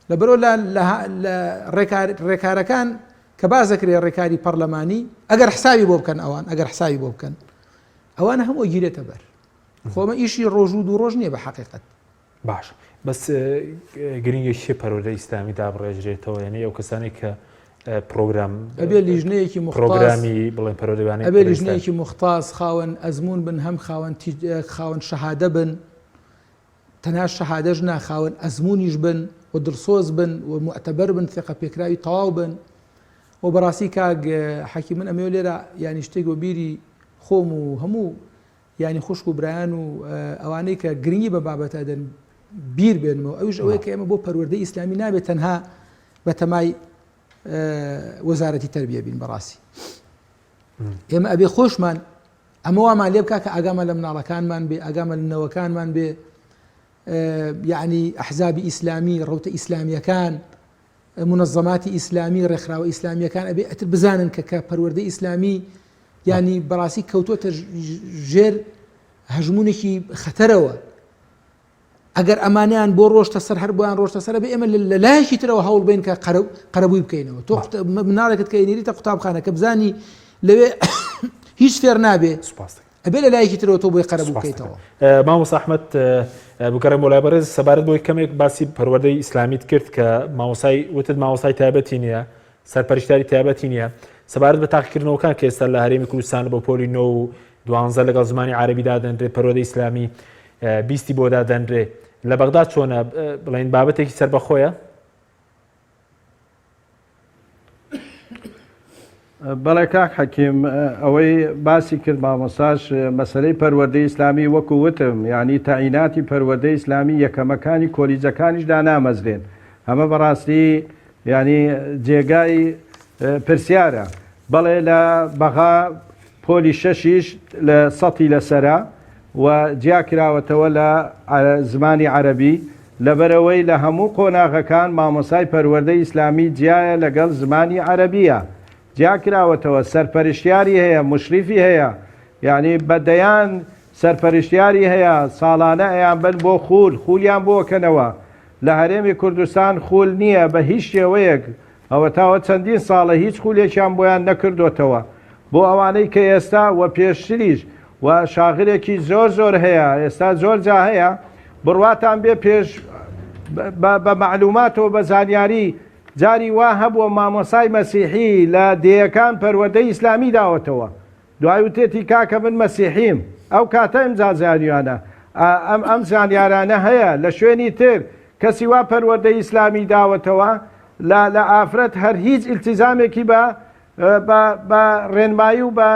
لەبەرەوە لە ڕێکارەکان کە باز دەکرێ ڕێکاری پەرلەمانی ئەگەر حسابی بۆ بکەن ئەوان ئەگەر حسابی بۆ بکەن ئەوانە هەموو گیرێتە بەر خۆمە ئیشی ڕۆژ و دوو ڕۆژ نییە بە حقیقت باش بەس گرنگە شێ پەروەردە ئیسلامی دابڕێژرێتەوە یعنی ئەو کەسانێک کە پرۆگرام ئەبێ لیژنەیەکی پرۆگرامی بڵێن پەروەردەوانەی ئەبێ لیژنەیەکی موختاس خاوەن ئەزموون بن هەم خاوەن خاوەن شەهادە بن تەنها شەهادەش نا خاوەن ئەزموونیش بن و دڵسۆز بن و موعتەبەر بن ثقە پێکراوی تەواو بن و بەڕاستی کاک حەکی من ئەمەوێ لێرە یانی شتێک بە بیری خۆم و هەموو یانی خوشک و برایان و ئەوانەی کە گرنگی بە بابەتە دەن بیر بێنمەوە ئەویش ئەوەیە کە ئێمە بۆ پەروەردەی ئیسلامی نابێت تەنها بەتەمای وەزارەتی تربیە بین بەڕاستی ئێمە ئەبێ خۆشمان ئەمە وامان لێ بکە کە ئاگامان لە مناڵەکانمان بێ ئاگامان لە نەوەکانمان بێ یعنی ئەحزابی ئیسلامی ڕوتە ئیسلامیەکان. منەزەماتی ئیسلامی ڕێکخراوە ئیسلامیەکان ئەبێ ئەتر بزانن کە کە پەروەردەی ئیسلامی ینی بەڕاستی کەوتۆتە ژێر هەژمونێکی خەتەرەوە ئەگەر ئەمانیان بۆ ڕۆشتە سەر هەر بۆیان ڕۆشتە سەر بێ ئێمە لە لایەکی ترەوە هەوڵ بین کە قەرەبووی بکەینەوە تۆ مناڵێکت کە ئەینێریتە قوتابخانە کە بزانی لەوێ هیچ فێر نابێ سوپاس ئەبێ لە لایەکی ترەوە تۆ بۆی قەرەبوو بکەیتەوە. مامۆستا ئەحمەد بگەڕێم بۆ لای بەڕێز سەبارەت بۆی کەمێک باسی پەروەردەی ئیسلامیت کرد کە مامۆسای وتت مامۆسای تایبەتی نییە سەرپەرشتیاری تایبەتی نییە سەبارەت بە تاقیکردنەوەکان کە ئێستا لە هەرێمی کوردستان بۆ پۆلی نۆ و دوانزە لەگەڵ زمانی عەرەبی دادەنرێ پەروەردەی ئیسلامی بیستی بۆ دادەنرێ لە بەغدا چۆنە بڵێن بابەتێکی سەربەخۆیە؟ بەڵێ کاک حەکیم ئەوەی باسی کرد مامۆستاش مەسەلەی پەروەردەی ئیسلامی وەکو وتم یعنی تەعیناتی پەروەردەی ئیسلامی یەکەمەکانی کۆلیجەکانیش دانامەزرێن ئەمە بەڕاستی یعنی جێگای پرسیارە بەڵێ لە بەغا پۆلی شەشیش لە سەتی لەسەرە و جیا کراوەتەوە لە زمانی عەرەبی، لەبەرئەوەی لە هەموو قۆناغەکان مامۆستای پەروەردەی ئیسلامی جیایە لەگەڵ زمانی عەرەبیە جیا کراوەتەوە، سەرپەرشتیاری هەیە، موشریفی هەیە، یانی بە دەیان سەرپەرشتیاری هەیە، ساڵانە ئەیانبەن بۆ خول، خولیان بۆ ئەکەنەوە. لە هەرێمی کوردستان خول نییە بە هیچ شێوەیەک، ئەوەتاوە چەندین ساڵە هیچ خولێکیان بۆیان نەکردۆتەوە بۆ ئەوانەی کە ئێستا و پێشتریش و شاغرێکی زۆر زۆر هەیە ئێستا زۆر جا هەیە بڕواتان بێ پێش بە مەعلوماتەوە بە زانیاری جاری وا هەبووە مامۆسای مەسیحی لە دێیەکان پەروەردەی ئیسلامی داوەتەوە دوای وتێتی کاکە من مەسیحیم ئەو کاتە ئمجا زانیانە ئەم ئەم زانیارانە هەیە لە شوێنی تر کەسی وا پەروەردەی ئیسلامی داوەتەوە لە لە ئافرەت هەر هیچ ئیلتیزامێکی بە بە بە ڕێنمایی و بە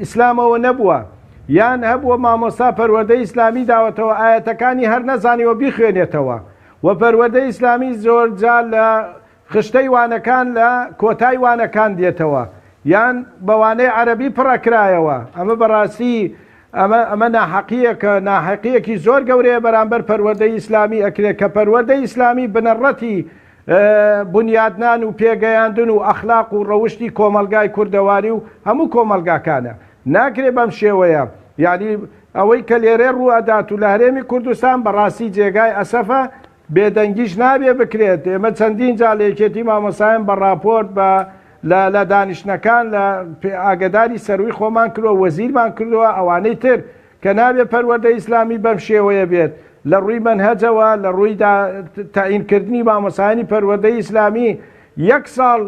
ئیسلامەوە نەبووە یان هەبووە مامۆستا پەروەردەی ئیسلامی داوەتەوە ئایەتەکانی هەر نەزانیوە بیخوێنێتەوە و پەروەردەی ئیسلامی زۆر جار لە خشتەی وانەکان لە کۆتای وانەکان دێتەوە یان بە وانەی عەرەبی پڕ ئەکرایەوە ئەمە بەڕاستی ئەمە ئەمە ناحەقیەکە ناحەقیەکی زۆر گەورەیە بەرامبەر پەروەردەی ئیسلامی ئەکرێت کە پەروەردەی ئیسلامی بنەڕەتی بنیادنان و پێگەیاندن و ئەخلاق و ڕەوشتی کۆمەڵگای کوردەواری و هەموو کۆمەڵگاکانە ناکرێ بەم شێوەیە یعنی ئەوەی کە لێرە ڕوو ئەدات و لە هەرێمی کوردستان بەڕاستی جێگای ئەسەفە بێدەنگیش نابێ بکرێت، ئێمە چەندین جار لە یەکێتی مامۆستایان بە ڕاپۆرت بە لە لە دانیشتنەکان لە ئاگەداری سەرووی خۆمان کردووە، وەزیرمان کردووە، ئەوانەی تر کە نابێ پەروەردەی ئیسلامی بەم شێوەیە بێت لە ڕووی مەنهەجەوە، لە ڕووی دا تەعین کردنی مامۆستایانی پەروەردەی ئیسلامی یەک ساڵ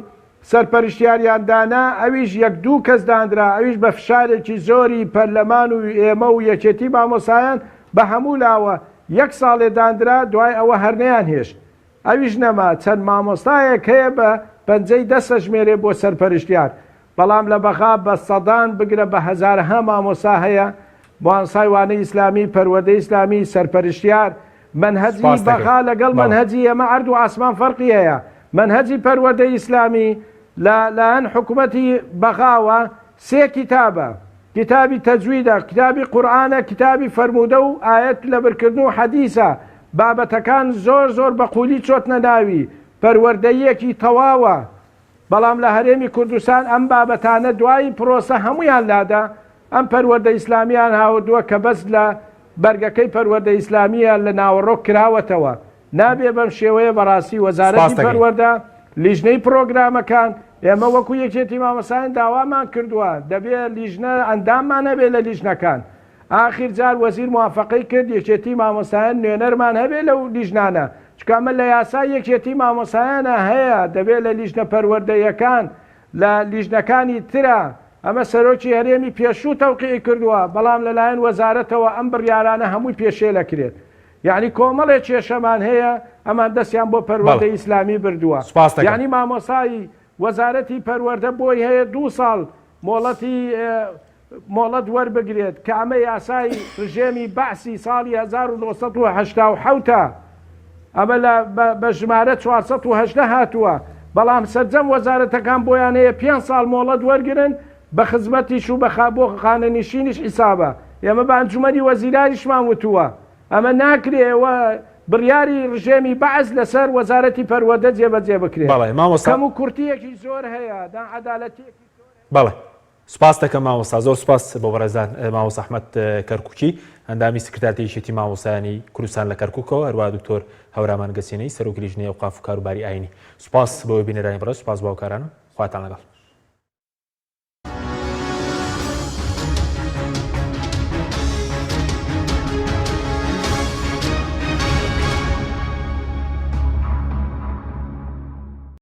سەرپەرشتیاریان دانا، ئەویش یەک دوو کەس دانرا، ئەویش بە فشارێکی زۆری پەرلەمان و ئێمە و یەکێتی مامۆستایان بە هەموو لاوە، یەک ساڵێ داندرا، دوای ئەوە هەر نەیانهێشت. ئەویش نەما، چەند مامۆستایەک هەیە بە پەنجەی دەست ئەژمێرێ بۆ سەرپەرشتیار، بەڵام لە بەغا بە سەدان بگرە بە هەزارەها مامۆستا هەیە، مامۆستای وانەی ئیسلامی، پەروەردەی ئیسلامی، سەرپەرشتیار، مەنهەجی سپاست دەکەین. بەغا لەگەڵ بەڵێ. مەنهەجی ئێمە عەرد و ئاسمان فەرقی هەیە. مەنهەجی پەروەردەی ئیسلامی لە لایەن حکومەتی بەغاوە سێ کیتابە، کیتابی تەجویدە، کیتابی قورئانە، کیتابی فەرموودە و ئایەت لەبرکردن و حەدیسە، بابەتەکان زۆر زۆر بە قوولی چۆتنە ناوی، پەروەردەییەکی تەواوە، بەڵام لە هەرێمی کوردستان ئەم بابەتانە دوای پرۆسە هەموویان لادا، ئەم پەروەردە ئیسلامییان هاوردووە کە بەس لە بەرگەکەی پەروەردە ئیسلامییە لە ناوەڕۆک کراوەتەوە، نابێ بەم شێوەیە بەڕاستی وەزارەتی پەروەردە، لیژنەی پڕۆگرامەکان، ئێمە وەکو یەکێتی مامۆستایان داوامان کردووە دەبێ لیژنە ئەنداممان هەبێ لە لیژنەکان، ئاخیر جار وەزیر موافەقەی کرد یەکێتی مامۆستایان نوێنەرمان هەبێ لەو لیژنانە، چونکە ئەمە لە یاسای یەکێتی مامۆستایانە هەیە دەبێ لە لیژنە پەروەردەیەکان لە لیژنەکانی ترا، ئەمە سەرۆکی هەرێمی پێشوو تەوقیعی کردووە، بەڵام لەلایەن وەزارەتەوە ئەم بڕیارانە هەمووی پێشێل ئەکرێت. یەعنی کۆمەڵێ کێشەمان هەیە ئەمان دەستیان بۆ پەروەردەی ئیسلامی بردووە یەعنی مامۆسای وەزارەتی پەروەردە بۆی هەیە دوو ساڵ مۆڵەتی مۆڵەت وەربگرێت کە ئەمە یاسای ڕژێمی بەعسی ساڵی 1987 ە ئەمە لە بە ژمارە 418 هاتووە بەڵام سەرجەم وەزارەتەکان بۆیان هەیە پێنج ساڵ مۆڵەت وەرگرن بە خزمەتیش و بە بۆ خانەنشینیش حیسابە ئێمە بە ئەنجومەنی وەزیرانیشمان وتووە ئەمە ناکرێ ئێوە بڕیاری ڕژێمی بەعس لەسەر وەزارەتی پەروەردە جێبەجێ بکرێت. بەڵێ مامۆستا. کەموکورتییەکی زۆر هەیە، ناعەدالەتییەکی زۆر هەیە. بەڵێ سوپاست دەکەم مامۆستا زۆر سوپاس بۆ بەڕێزان مامۆستا ئەحمەد کەرکوکی ئەندامی سکرتارتی یەکێتی مامۆستایانی کوردستان لە کەرکوکەوە هەروەها دکتۆر هەورامان گەچێنەی سەرۆکی لیژنەی ئەوقاف و کاروباری ئاینی سوپاس بۆ بینەرانی بەڕێز سوپاس بۆ هاوکارانم خواتان لەگەڵ.